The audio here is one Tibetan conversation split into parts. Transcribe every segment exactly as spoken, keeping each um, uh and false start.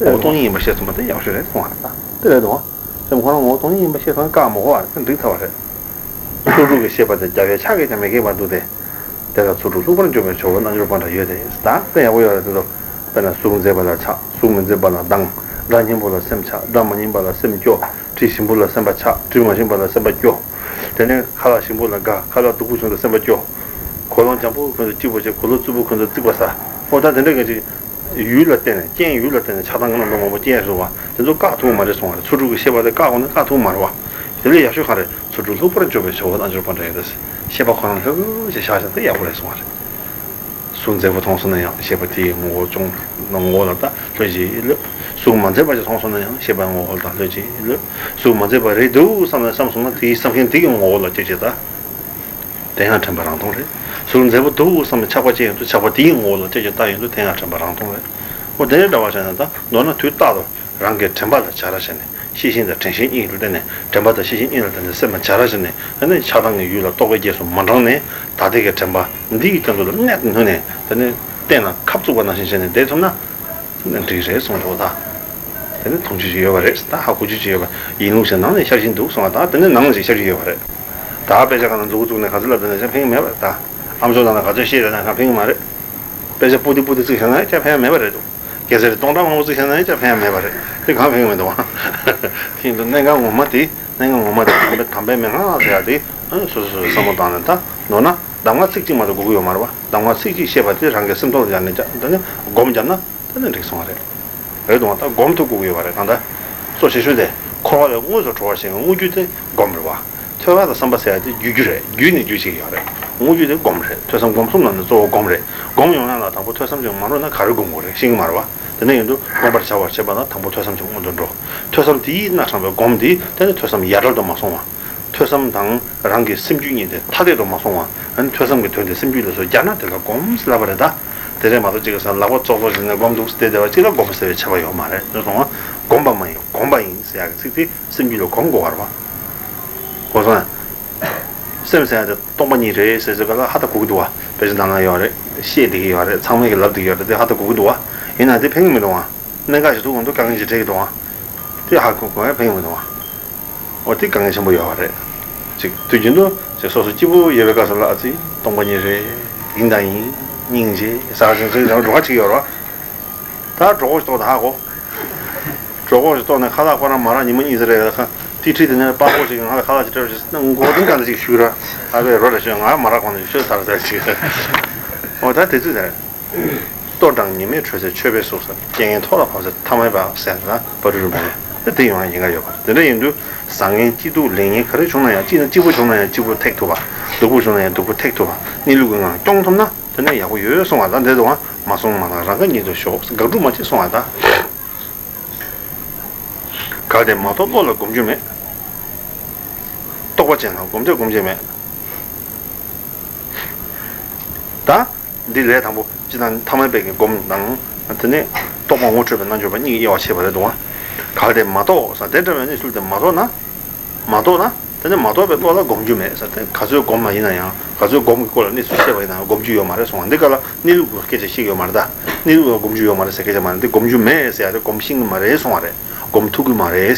ངོ་བོ་སྟོང་ཉིད་ཡིན་པ་ཤེས་སོང་བ་དེ་ཡག་ཤོས་རེད་གསུང་བ་རེད་ད། དེ་རེད་དོ། སེམས་ཁོ་རང་ངོ་བོ་སྟོང་ཉིད་ཡིན་པ་ཤེས་སོང་བ་བཀག་མ་དགོས་པ་རེད། དེ་འགྲིག་ཚར་བ་རེད། ཚོགས་དྲུག་གི་ཤེས་པ་དེ་རྒྱ་བས་ཕྱག་གིས་ཀྱང་མི་ཁེགས་པར་འདུག་སྟེ། དེ་ལ་ཚོགས་དྲུག་ལྷུག་པར་འཇོམས་པའི་ཇོ་བོ་རྣལ་འབྱོར་པ་འདྲ་ཡོད་དེ། ད་དེ་ཡག་པོ་ཡོད་རེད་དེ་ཚོ། དཔེར་ན་གཟུགས་མཛེས་པ་ལ་ཆགས། གཟུགས་མི་མཛེས་པ་ལ་སྡང་། སྒྲ་སྙན་པོ་ལ་སེམས་ཆགས། སྒྲ་མ་སྙན་པ་ལ་སེམས་སྐྱོ། དྲི་ཞིམ་པོ་ལ་སེམས་པ་ཆགས། དྲི་མ་ཞིམ་པ་ལ་སེམས་པ་སྐྱོ། དེ་ནས་ཁ་ལག་ཞིམ་པོ་ལ་དགའ། ཁ་ལག་སྡུག་པོ་བྱུང་ཚེ་སེམས་པ་སྐྱོ། གོས་ལོང་འཇམ་པོ་གོན་ཚེ་སྐྱིད་པོ་བྱེད། གོས་ལོང་རྩུབ་པོ་གོན་ཚེ་རྩིག་པ་ཟ། ཨོ་ད་དེ་འདྲ་གི་ཅིག་ཡུལ་ལ་བརྟེན་ནས། རྐྱེན་ཡུལ་ལ་བརྟེན་ནས་ཆགས་སྡང་གི་རྣམ་རྟོག་མང་པོ་སྐྱེ་ཡ་རེད་བ། དེ་ཚོ་བཀག་ཐུབ་ཀྱི་མ་རེད་གསུང་བ་རེད། ཚོགས་དྲུག་གི་ཤེས་པ་དེ་བཀག་དགོས་ན་བཀག་ཐུབ་ཀྱི་མ་རེད་བ། དེ་ལས་ཡག་ཤོས་གང་རེད། ཚོགས་དྲུག་ལྷུག་པར་འཇོམས་པའི་ཇོ་བོ་རྣལ་འབྱོར་པ་འདྲ་ཡོད་དེ། ཤེས་པ་ཁོ་རང་ལྷོད་ལྷོད་ཅིག་བཞག་བཞག་དེ་ཡག་པོ་རེད་གསུང་བ་རེད། གཟུགས་མཛེས་པོ་མཐོང་སོང་ན་ཡང་ཤེས་པ་དེའི་ངོ་བོ་ཅུང་ངོ་བོ་ལ་ད་ལྷོད་ཅིག་ལྷོད། གཟུགས་མ་མཛེས་པ་ཅིག་མཐོང་སོང་ན་ཡང་ཤེས་པ་ངོ་བོ་ལ་ད་ལྷོད་ཅིག་ལྷོད། གཟུགས་མ་མཛེས་པ་རེད་འདུག་བསམ་ནས་བསམ་སོང་ན་དེའི་བསམ་མཁན་དེ་གི་ངོ་བོ་ལ་སྐྱེ་ཅིག་ད། དེ་ཡང་དྲན་པ་རང་སྟོང་རེད། གཟུགས་མཛེས་པོ་འདུག་བསམ་ནས་ཆགས་པ་སྐྱེ་ཡོང་དུས་ཆགས་པ་དེའི་ངོ་བོ་ལ་སྐྱེ་ཅིག་ད་ཡོང་དུས་དེ་ཡང་དྲན་པ་རང་སྟོང་རེད། འོ་དེ་འདྲ་བ་བྱས་ན་ད་མདོར་ན་དུས་རྟག་ཏུ་རང་གི་དྲན་པ་ལ་བྱ་ར་བྱས་ནས། ཤེས་བཞིན་དང་དྲན་ཤེས་གཉིས་ལ་བརྟེན་ནས། དྲན་པ་དང་ཤེས་བཞིན་གཉིས་ལ་བརྟེན་ནས་སེམས་ལ་བྱ་ར་བྱས་ནས། ཨ་ནི་ཆགས་སྡང་གི་ཡུལ་ལ་རྟོག་པའི་རྒྱས་སུ་མ་འབྲངས་ནས། ད་ལྟའི་གི་དྲན་པ་འདི་ཡི་སྟེང་དུ་ལ་གནད་དུ་བསྣུན་ནས། ད་ནི་གཏན་ལ་ཁབ་བཙུགས་པ་ནང་བཞིན་བྱས་ནས་བསྡད་ཐུབ་ན། འགྲིག་རེད་གསུངས་འདུག་ད། དེ་ནི་མཐོང་ཆོས་ཅིག་ཡོད་པ་རེད། ད་ཧ་གོ་ཆོས་ཅིག་ཡོད་པ། ཡིན་ལུགས་ཤིག་ནང་ནས་ཤར་བཞིན་འདུག་གསུངས་པ་དང་། དེ་ནི་ནང་ཞིག་ཤར་གྱི་ཡོད་པ་རེད། ད་དཔེ་ཆ་གང་ན་མཛུབ་གུ་བཙུགས་ནས་ག་ཚོད་ལབ་དེ་ནས་ཕན་གྱི་མེད་པ་རེད་ད། ཨམ་ཅོག་ནང་ན་ག་ཚོད་བཤད་དེ་ན་ཕན་གྱི་མ་རེད། དཔེ་ཆ་སྤུ་ཏི་སྤུ་ཏི་བཙུགས་བཞག་ན་ཡང་ཕན་མེད་པ་རེད་འདུག། གལ་སྲིད་སྟོང་ཕྲག་མང་པོ་བཙུགས་བཞག་ན་ཡང་ཕན་མེད་པ་རེད། དེ་གང་ཕན་གྱི་མི་འདུག་བ། དེ་ཡིན་དུས་གནད་འགག་ངོ་མ་དེ། གནད་འགག་ངོ་མ་དེ་དམ་པའི་དམ་པའི་མན་ངག་ཟེར་ཡ་དེ། སོ་སོ་སོ་སོ་བསམ་བློ་བཏང་ནས་ད། མདོར་ན་གདམས་ངག་ཚིག་གཅིག་མ་གཏོགས་དགོས་ཀྱི་ཡོད་མ་རེད་བ། གདམས་ངག་ཚིག་གཅིག་ཤེས་པ་དེ་རང་གི་སེམས་ཐོག་ལ་སྦྱར་ནས་བསྒོམ་བརྒྱབ་ན། དེ་ནི་འགྲིག་སོང་བ་རེད། རེད་འདུག་བ། ད་སྒོམ་ཐུབ་དགོས་ཀྱི་ཡོད་པ་རེད། གང་ལྟར། གཙོ་ཆེ་ཤོས་དེ། འཁོར་བ་ལས་དངོས་སུ་གྲོལ་བར་བྱེད་པའི་དངོས་རྒྱུ་དེ་སྒོམ་རེད་བ། ཐོས་པ་དང་བསམ་པ་ཟེར་ཡ་དེ་བརྒྱུད་རྒྱུ་རེད། བརྒྱུད་ནས་བརྒྱུད་བྱེད་ཀྱི་ཡོད་རེད། དངོས་རྒྱུ་དེ་སྒོམ་རེད། ཐོས་བསམ་སྒོམ་གསུམ་ནང་ནས་གཙོ་བོ་སྒོམ་རེད། སྒོམ་ཡོང་ཡ་ལ་དང་པོ་ཐོས་བསམ་ཅིག་མ་འགྲོ་ན་ག་རེ་སྒོམ་དགོས་རེད། ཤེས་ཀྱི་མ་རེད་བ། དེ་ནས་ཡིན་དུས་སྒོམ་པར་བྱ་བར་བྱེད་པ་ན་དང་པོ་ཐོས་བསམ་ཅིག་སྔོན་དུ་འགྲོ། ཐོས་བསམ་དེའི་སྣ་དྲངས་པའི་སྒོམ་དེ་དེ་ནི་ཐོས་བསམ་ཡ་བྲལ་དུ་མ་སོང་བ། ཐོས་བསམ་དང་རང་གི་སེམས་རྒྱུད་གཉིས་དེ་ཐ་དད་དུ་མ་སོང་བ། ཨ་ནི་ཐོས་བསམ་གྱི་དོན་དེ་སེམས་རྒྱུད་ལ་སོགས་སྦྱར་ན་དེ་ལ་སྒོམ་ཟེར་ལབ་པ་རེད་ད། དེ་རེད་མ་གཏོགས་གཅིག་གི་སང་ལག་པ་ཙོག་ཙོག་བྱས་ནས་སྒོམ་འདུག་ཟེར་དེ་བ་གཅིག་ལ་སྒོམ་ཟེར་བའི་ཁྱབ་པ་ཡོད་མ་རེད། དེ་སོང་བ་སྒོམ་པ་མ་ཡིན་གོམས་པ་ཡིན་ཟེར་ཡག་གི་ཚིག་དེ་སེམས་རྒྱུད་ལ་གོམས་དགོས་པ་རེད་བ། གོ་སོང་ངས། སེམས་ཟེར་ཡག་དེ་སྟོང་པ་ཉིད་རེད་ཟེར་ཟེར་ག་ལ་ཧ་ད་གོ་གི་འདུག་བ། དཔེ་ཆ་ནང་ན་ཡོད་རེད། བཤད་བསྡད་ཀྱི་ཡོད་རེད། ཚང་མས་ཀྱི་ལབ་བསྡད་ཀྱི་ཡོད་རེད། དེ་ཧ་ད་གོ་གི་འདུག་བ། ཡིན་ན་དེ་ཕན་གྱི་མི་འདུག་བ། གནད་འགག་ཞིག་ཐུག་ཡོང་དུས་དཀའ་ངལ་ཞིག་འཕྲད་ཀྱི་འདུག་ཨ། དེ་ཧ་གོ་གོ་ཡ་ཕན་ཡོང་གི་འདུག་ཨ། འོ་དེ་དཀའ་ངལ་ཆེན་པོ་ཡོད་པ་རེད། ཅིག་དུས་རྒྱུན་དུ་ཅིག་སོ་སོ་སྐྱིད་པོ་ཡོད་པའི་སྐབས་སུ་ལ་ཨ་ཙི་སྟོང་པ་ཉིད་རེད། ཡིན་དང་ཡིན། སྙིང་རྗེ། ཟ་ཅིག་ཅིག་ཅིག་འགྲོ་ཁ་ཅིག་ཡོད་རེད་བ། ད་གྲོད་ཁོག་ཞིག་ལྟོགས་ད་ཧ་གོ། གྲོད་ཁོག་ཞིག་ལྟོགས་ནས་ཁ་ལག་ཁོ་རང་མ་རག་ཉི་མ་གཉིས་ཙམ་རེད་ལ་ཁ་ཏི་ཁྲི་དེ་ནས་པགས་ཀོ་ཞིག་ང་ལ་ཁ་ལག་ཅིག་སྤྲད་རོགས་ཞེས་མགོ་རྟིང་ག་འདྲ་ཞིག་ཞུས་ར། ཨ་ཕས་རོ་ར་ཞོན་ང་མ་རག་གོང་ནས་ཤོད་ཚར་ཟེར་ཅིག་འོ་ད་དེ་ཚོ་ཟེར། ལྟོ་འགྲངས་ཉི་མས་དྲོད་ཟེར་མཆོད་པའི་གཟུགས་ཟེར། རྐྱེན་ངན་ཐོག་ལ་བབས་ཟེར་ཐ་མལ་པ་ཟེར་ན་བ་རུ་རུ་མ་ལས་དེ་དེ་ཡོང་ཡ་ཡིན་ག་ཡོད་པ་དེ་འདྲ་ཡིན་དུས་བཟང་ངན་སྐྱིད་སྡུག་ལེགས་ཉེས་ག་རེ་བྱུང་ན་ཡང་སྐྱིད་ན་སྐྱིད་པོ་བྱུང་ན་ཡང་སྐྱིད་པོ་ཐེག་ཐུབ་པ། སྡུག་པོ་བྱུང་ན་ཡང་སྡུག་པོ་ཐེག་ཐུབ་པ་གནས་ལུགས་ཀྱི་ངང་སྐྱོང་ཐུབ་ན་དེ་ནས་ཡག་པོ་ཡོད་གསུང་བ་དང་འདྲ་འདུག་ཨ། མ་སོང་མ་བཏང་རང་དགའ་ཉིད་དུ་ཞོག་དགག་སྒྲུབ་མ་བྱེད་གསུང་བ་དང་། གལ་ཏེ་མ་རྟོགས་བློ་ལ་སྒོམ་རྒྱུ་མེད། རྟོགས་པ་ཅན་ལ་བསྒོམ་བྱ་སྒོམ་བྱེད་མེད། ད། འདི་ལས་དང་པོ་སྤྱི་དང་ཐ་མལ་པའི་གི་སྒོམ་དང་། དེ་ནས་རྟོགས་པ་ངོ་འཕྲོད་པའི་རྣལ་འབྱོར་པ་གཉིས་ཀྱི་དབྱེ་བ་ཕྱེ་བ་རེད་འདུག་ག་གལ་ཏེ་མ་རྟོགས་ས་དེ་འདྲ་བའི་གནས་ཚུལ་དེ་མ་རྟོགས་ན། མ་རྟོགས་ན། དེ་ནས་མ་རྟོགས་པའི་བློ་ལ་སྒོམ་རྒྱུ་མེད་ས་དེ་ག་ཚོད་སྒོམ་མ་ཡིན་ན་ཡང་ག་ཚོད་སྒོམ་གྱི་སྐོར་ལ་གནས་ཚུལ་བཤད་པ་ཡིན་ན་ཡང་སྒོམ་རྒྱུ་ཡོད་མ་རེད་གསུང་བ་འདི་ག་ལ་གནས་ལུགས་ཀྱི་སྐད་ཆ་བཤད་ཀྱི་ཡོད་མ་རེད་ད། གནས་ལུགས་ལ་སྒོམ་རྒྱུ་ཡོད་མ་རེད་ཟེར་སྐད་ཆ་མ་རེད་འདི་སྒོམ་རྒྱུ་མེད་ཟེར་ཡ་དེ་སྒོམ་ཤེས་ཀྱི་མ་རེད་གསུང་བ་རེད། སྒོམ་ཐུབ་ཀྱི་མ་རེད།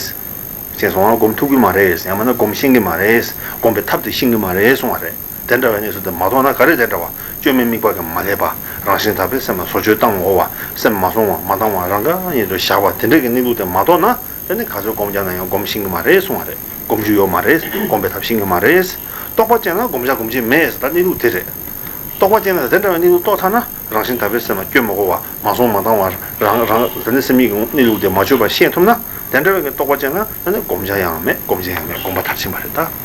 ཅེས་སོང་ང་སྒོམ་ཐུབ་ཀྱི་མ་རེད་ཡང་མིན་ན་སྒོམ་ཤེས་ཀྱི་མ་རེད། སྒོམ་པའི་ཐབས་དེ་ཤེས་ཀྱི་མ་རེད་གསུང་བ་རེད། དེ་འདྲ་བའི་གནས་ཚུལ་དེ་མ་རྟོགས་ན་ག་རེ་དེ་འདྲ་བ་བཅོས་མའི་དམིགས་པ་གིས་མ་བསླད་པ་རང་བཞིན་དག་པའི་སེམས་ལ་བཟོ་བཅོས་བཏང་འོ་བ་སེམས་མ་བཟུང་བ་མ་བཏང་བ་རང་དགའ་ཉིད་དུ་བཞག་པ་དེ་འདྲ་གི་གནས་ལུགས་དེ་མ་རྟོགས་ན་དེ་ནི་ག་ཚོད་སྒོམ་རྒྱག་ན་ཡང་སྒོམ་ཤེས་ཀྱི་མ་རེད་གསུང་བ་རེད། སྒོམ་རྒྱུ་ཡོད་མ་རེད། སྒོམ་པའི་ཐབས་ཤེས་ཀྱི་མ་རེད། རྟོགས་པ་ཅན་ལ་བསྒོམ་བྱ་སྒོམ་བྱེད་མེད་ཟེར་ད་གནས་ལུགས་དེ་རེད། རྟོགས་པ་ཅན་ལ་དེ་འདྲ་བའི་གནས་ལུགས་རྟོགས་ཐལ་ན། རང་བཞིན་དག་པའི་སེམས་ལ་སྐྱོན་མ་གོ་བ་མ་སོང་མ་བཏང་བ་རང་རང་དེ་ནི་སེམས་ཉིད་ཀྱི་གནས་ལུགས་དེ་མ་བཅོས་པར་ཤེས་ཐུབ་ན་དེ་འདྲ་བའི་གི་རྟོགས་པ་ཅན་ལ་ད་ནི་སྒོམ་བྱ་ཡང་མེད་སྒོམ་བྱེད་ཡང་མེད་སྒོམ་པ་མཐར་ཕྱིན་པ་རེད་ད།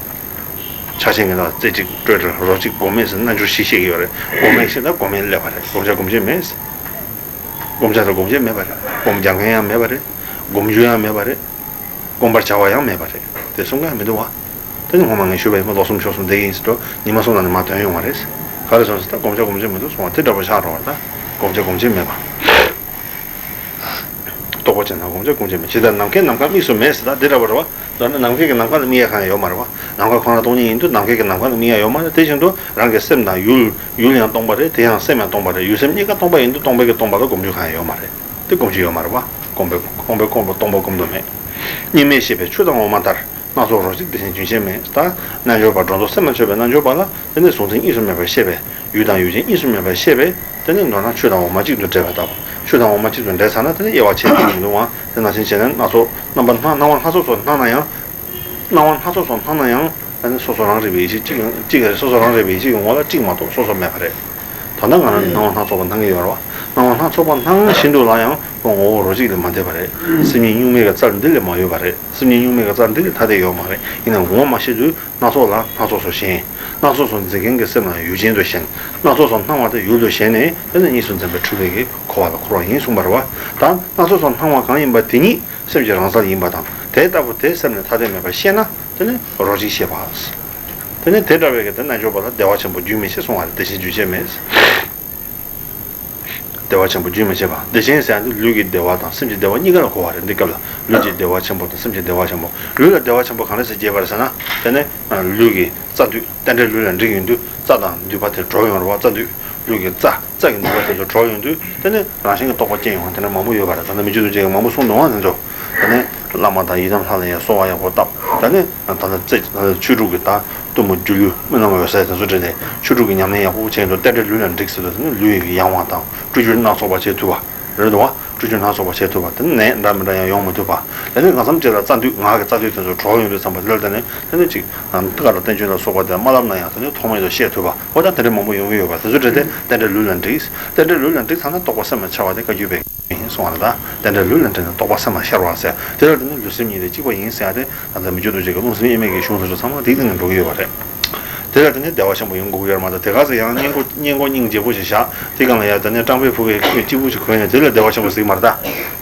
ཕྱག་ཆེན་གྱི་ལ་རྩེ་གཅིག་སྤྲོས་བྲལ་རོ་གཅིག་སྒོམ་མེད་ཟེར་རྣལ་འབྱོར་བཞི་བཤད་ཀྱི་ཡོད་རེད། སྒོམ་མེད་ཤེས་ད་སྒོམ་མེད་སླེབས་པ་རེད། སྒོམ་བྱ་སྒོམ་བྱེད་མེད། སྒོམ་བྱ་དང་སྒོམ་བྱེད་མེད་པ་རེད། སྒོམ་རྒྱག་མཁན་ཡང་མེད་པ་རེད། སྒོམ་རྒྱུ་ཡང་མེད་པ་རེད། སྒོམ་པར་བྱ་བ་ཡང་མེད་པ་རེད། དེ་གསུང་ག་མི་འདུག་བ། དེ་ནི་སྔོན་མ་ངས་ཞུས་པ་ཡིན་པ་ལོ་གསུམ་ཕྱོགས་གསུམ་བསྡད་ཀྱི་ཡིན་ཟེར་དུས་ཉི་མ་གསུམ་ནང་ནས་མར་ཐོན་ཡོང་བ་རེད། ག་རེ་སོང་ཟེར་ད་སྒོམ་བྱ་སྒོམ་བྱེད་མི་འདུག་གསུང་བ་དེ་འདྲ་པོ་ཆགས་འགྲོ་བ་རེད་ད། སྒོམ་བྱ་སྒོམ་བྱེད་མེད་པ། རྟོགས་པ་ཅན་དང་སྒོམ་བྱ་སྒོམ་བྱེད་མེད་ཇི་ལྟར་ནམ་མཁའི་ནམ་མཁའ་དམིགས་སུ་མེད་ཟེར་ད་འདི་འདྲ་པོ་རེད་བ། མདོར་ན་ནམ་མཁའི་གི་ནམ་མཁའ་ལ་དམིགས་ཡ་གང་ཡང་ཡོད་མ་རེད་བ། ནམ་མཁའ་ཁོ་ན་སྟོང་ཉིད་ཡིན་དུས་ནམ་མཁའི་གི་ནམ་མཁའ་ལ་དམིགས་ཡ་ཡོད་མ་རེད། དེ་བཞིན་དུ་རང་གི་སེམས་དང་ཡུལ་ཡུལ་ཡང་སྟོང་པ་རེད། དེ་ཡང་སེམས་ཡང་སྟོང་པ་རེད། ཡུལ་སེམས་གཉིས་ཀ་སྟོང་པ་ཡིན་དུས་སྟོང་པའི་གི་སྟོང་པ་ལ་སྒོམ་རྒྱུ་གང་ཡང་ཡོད་མ་རེད། དེ་སྒོམ་རྒྱུ་ཡོད་མ་རེད་བ། སྟོང་པའི་སྟོང་པའི་སྟོང་པ་སྒོམ་དུ་མེད། གཉིས་མེད་ཤེས་པས་ཆུ་དང་འོ་མ་ལྟར། སྣ་ཚོགས་རོ་གཅིག་དེ་བཞིན་རྒྱུན་ཆད་མེད། ད་རྣལ་འབྱོར་པ་སྒྲོ་འདོགས་སེམས་ལ་ཆོད་པའི་རྣལ་འབྱོར་པ་ལ་དེ་ནི་གཟུང་འཛིན་གཉིས་སུ་མེད་པར་ཤེས་པས། ཡུལ་དང་ཡུལ་ཅན་གཉིས་སུ་མེད་པར་ཤེས་པས། དེ་ནི་མདོར་ན་ཆུ་དང་འོ་མ་གཅིག་ཏུ་འདྲེས་པ་ལྟ་བུ། ཆུ་དང་འོ་མ་གཅིག་ཏུ་འདྲེས་ཚར་ན་དེ་ནི་དབྱེ་བ་ཕྱེ་ཐུབ་མི་འདུག་ཨང་། དེ་ནང་བཞིན་བྱས་ནས་སྣ་ཚོགས་རྣམ་པ་སྣ་སྣང་བ་སྣ་ཚོགས་སུ་སྣང་ན་ཡང་། སྣང་བ་སྣ་ཚོགས་སུ་སྣང་ན་ཡང་། ད་ནི་སོ་སོ་རང་རིག་པའི་ཡེ་ཤེས་གཅིག་ཡང་གཅིག་རེད། སོ་སོ་རང་རིག་པའི་ཡེ་ཤེས་ཀྱི་ངོ་ལ་གཅིག་མ་གཏོགས་སོ་སོ་མེད་པ་རེད། ད་ལྟ་ང་རང་ནི་སྣང་བ་སྣ་ཚོགས་པ་སྣང་གི་ཡོད་རེད་བ། སྣང་བ་སྣ་ཚོགས་པ་སྣང་བཞིན་དུ་ལ་ཡང་ཁོ་ངོ་བོ་རོ་གཅིག་ལས་མ་འདས་པ་རེད། སེམས་ཉིད་གཉུག་མའི་གི་རྩལ་འདི་ལས་མ་གཡོས་པ་རེད། སེམས་ཉིད་གཉུག་མའི་གི་རྩལ་འདི་ལས་ཐ་དད་ཡོད་མ་རེད། ཡིན་ནའང་ངོ་མ་ཤེས་དུས་སྣ་ཚོགས་ལ་སྣ་ཚོགས་སུ་ཞེན། སྣ་ཚོགས་སུ་འཛིན་མཁན་གྱི་སེམས་ལ་ཡུལ་ཅན་དུ་ཞེན། སྣ་ཚོགས་སུ་སྣང་བ་དེ་ཡུལ་དུ་ཞེན་ནས་དེ་ནི་གཉིས་སུ་འཛིན་པའི་འཁྲུལ་པའི་གི་འཁོར་བ་ལ་འཁོར་བ་ཡིན་གསུངས་པ་རེད་བ། ད་སྣ་ཚོགས་སུ་སྣང་བ་གང་ཡིན་པ་དེ་ཉིད་སེམས་ཀྱི་རང་རྩལ་ཡིན་པ་དང་། དེ་ལྟ་བུ་དེ་སེམས་ནི་ཐ་དད་མེད་པར་ཤེས་ན་དེ་ནི་རོ་གཅིག་ཤེས་པ། དེ་ནི་དེ་འདྲ་བའི་གི་དེ་རྣལ་འབྱོར་པ་ལ་བདེ་བ་ཆེན་པོ་རྒྱུན་མི་ཆད་གསུང་བ་རེད། བདེ་ཆེན་རྒྱུན་ཆད་མེད། བདེ་བ་ཆེན་པོ་རྒྱུན་མི་ཆད་པ། བདེ་ཆེན་ཟེར་ཡ་དེ་ལུས་ཀྱི་བདེ་བ་དང་སེམས་ཀྱི་བདེ་བ་གཉིས་ཀ་ལ་གོ་བ་རེད། འདི་སྐབས་ལ་ལུས་ཀྱི་བདེ་བ་ཆེན་པོ་དང་སེམས་ཀྱི་བདེ་བ་ཆེན་པོ། ལུས་ལ་བདེ་བ་ཆེན་པོ་གང་འདྲ་ཞིག་སྐྱེས་པ་རེད་ཟེར་ན། དེ་ནི་ལུས་ཀྱི་རྩ་མདུད་རྟེན་འབྲེལ་ལུས་ལ་འགྲིག་ཡོང་དུས་རྩ་དང་མདུད་པ་དེ་གྲོལ་ཡོང་རེད་བ། རྩ་མདུད་ལུས་ཀྱི་རྩ། རྩ་གི་ནུས་པ་དེ་ཚོ་གྲོལ་ཡོང་དུས་དེ་ནི་རང་བཞིན་གྱི་རྟོགས་པ་སྐྱེ་ཡོང་བ་དེ་འདྲ་མང་པོ་ཡོད་པ་རེད། ད་ལྟ་མི་བཅུ་དྲུག་ཅན་གྱིས་མང་པོ་གསུངས་འདུག་བ། དེ་ཚོ་དེ་ནི་བླ་མ་དང་ཡི་དམ་ལྷ་ལ་ཡང་གསོལ་བ་ཡག་པོ་བཏབ། དེ་ནི་ད་ལྟ་རྩེ་ད་ལྟ་ཆོས་དྲུག་གི་ད་གཏུམ་མོ་སྒྱུ་ལུས་མི་སྣང་བའི་ས་དེ་ཚོ་བྲིས་ཏེ་ཆོས་དྲུག་གི་ཉམས་ལེན་ཡག་པོ་བྱས་འདུག་རྟེན་འབྲེལ་ལུས་ལ་འགྲིག་ཟེར་དུས་དེ་ནི་ལུས་ཡི་ཡང་བ་དང་སྤྲུལ་རྒྱུ་སྣ་ཚོགས་པ་བྱེད་ཐུབ་པ་རེད་འདུག་བ། སྤྲུལ་རྒྱུ་སྣ་ཚོགས་པ་བྱེད་ཐུབ་པ། དེ་ནི་ནད་འདྲ་མི་འདྲ་ཡང་ཡོང་མི་ཐུབ་པ། དེ་ནི་གང་འཚམ་ཅིག་ལ་རྩ་མདུད་ངག་གི་རྩ་མདུད་དེ་ཚོ་གྲོལ་ཡོང་དུས་ཙམ་པ་དེ་ལ་དེ་ནི་དེ་ནི་ཅིག་ཐུགས་ཀར་བསྟན་བཅོས་ལ་སོགས་པ་དེ་དམར་ལམ་ན་ཡང་དེ་ནི་ཐོག་མེད་དུ་བཤད་ཐུབ་པ། འོ་ད་དེ་འདྲ་མང་པོ་ཡོང་གི་ཡོད་པ། དེ་ཚོ་བྲིས་ཏེ་རྟེན་འབྲེལ་ལུས་ལ་འགྲིག་རྟེན་འབྲེལ་ལུས་ལ་འགྲིག་ཚར་ན་རྟོགས་པ་སེམས་ལ་འཆར་བ་དེ་བཀའ་བརྒྱུད་པའི་ཡིན་གསུང་བ་རེད། ད་རྟེན་འབྲེལ་ལུས་ལ་འགྲིག་ན་རྟོགས་པ་སེམས་ལ་ཤར་བ་ཟེར། དེ་ལ་དེ་ནི་ལུས་སེམས་གཉིས་ལས་གཅིག་པ་ཡིན་ཟེར་ཡ་དེ་ད་ལྟ་མི་བཅུ་དྲུག་ཅན་གྱི་རླུང་སེམས་དབྱེར་མེད་ཀྱི་གཞུང་དེ་ཚོ་ཚང་མ་དེའི་སྟེང་ནས་འགྲོ་གི་ཡོད་པ་རེད། དེ་ལ་དེ་ནི་བདེ་བ་ཆེན་པོ་ཡོང་དགོས་ཀྱི་ཡོད་མ་གཏོགས་དེ་ག་ཚོད་ཡང་སྙིང་པོ་སྙིང་པོ་སྙིང་རྗེ་པོ་ཞིག་བཞག་དེ་གང་ལ་ཡ་ད་ནི་སྤྲང་པོའི་ཕུ་གུའི་ཁོས་གཅིག་པུ་ཞིག་གོན་ནས་དེ་ལ་བདེ་བ་ཆེན་པོ་ཟིག་མ་རེད་ད།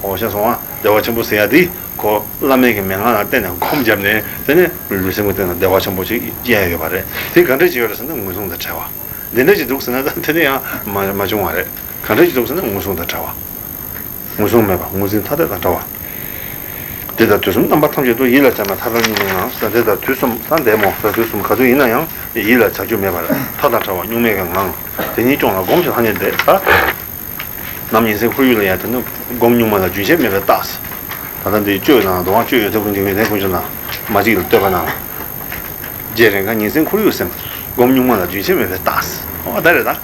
འོ་ཤེས་སོང་ཨ། བདེ་བ་ཆེན་པོ་ཟེར་ཡ་དེ་ཁོ་བླ་མེད་ཀྱི་མན་ངག་ལ་བརྟེན་ནས་སྒོམ་བརྒྱབ་ནས་དེ་ནི་ལུས་སེམས་ཀྱི་སྟེང་ལ་བདེ་བ་ཆེན་པོ་ཞིག་སྐྱེ་ཡ་ཡོད་པ་རེད། དེ་ག་འདྲ་ཞིག་ཡོད་རེད་ཟེར་ན་མངོན་སུམ་དང་བྲལ་བ། འདི་འདྲ་ཞིག་འདུག་ཟེར་ན་ད་དེ་ནི་ཡང་མ་མ་བྱུང་བ་རེད། གང་འདྲ་ཞིག་འདུག་ཟེར་ན་མངོན་སུམ་དང་བྲལ་བ། མངོན་སུམ་མེད་པ་ངོས་འཛིན་ཐ་དད་དང་བྲལ་བ། དེ་ལྟར་དུས་གསུམ་རྣམ་པ་ཐམས་ཅད་དུ་ཡིད་ལ་བྱ་མེད་མཐའ་དང་གཉུག་མའི་ངང་། དེ་ལྟར་དུས་གསུམ་ད་འདས་མོ་ད་དུས་གསུམ་ག་དུས་ཡིན་ན་ཡང་ཡིད་ལ་བྱ་རྒྱུ་མེད་པར་མཐའ་དང་བྲལ་བ་གཉུག་མའི་ངང་། དེ་ཉིད་སྐྱོང་ལ་སྒོམ་ཞིང་ཐ་སྙད་འདས། ད་ནམ་ཉིན་མཚན་ཁོར་ཡུག་ལ་ཡང་དེ་ནི་སྒོམ་གཉུག་མ་ལ་རྒྱུན་ཆད་མེད་པའི་རྟགས། ད་ལྟ་འདི་བཅོས་ན་དུང་བ་བཅོས་ཡོད་ཚད་ཀུན་གྱི་ངེས་གཏན་ཀུན་གྱི་ནང་མ་གཅིག་ལ་ལྟོས་པ་ན། རྗེ་རེ་འགའ་ཉིན་མཚན་ཁོར་ཡུག་སེམས། སྒོམ་གཉུག་མ་ལ་རྒྱུན་ཆད་མེད་པའི་རྟགས། ཨོ་ད་རེད་ད།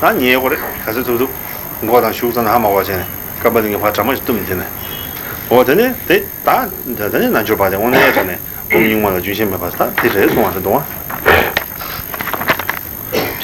ད་ཉལ་དགོས་རེད་ག་ཚོད་ཐུབ་ཐུབ། མགོ་དང་གཞུག་ཙམ་ལ་ཧ་མ་གོ་བྱས་ནས་སྐར་མ་དེ་ངས་ཕར་གྲ་མ་ཞིག་བཏུམ་དེ་ནས། ཨོ་དེ་ནས་དེ་ད་ད་ནས་རྣལ་འབྱོར་པ་དེ་དངོས་གནས་དྲང་ནས་སྒོམ་གཉུག་མ་ལ་རྒྱུན་ཆད་མེད་པ་ད་དེ་རེད་གསུང་བ་རེད་འདུག་བ།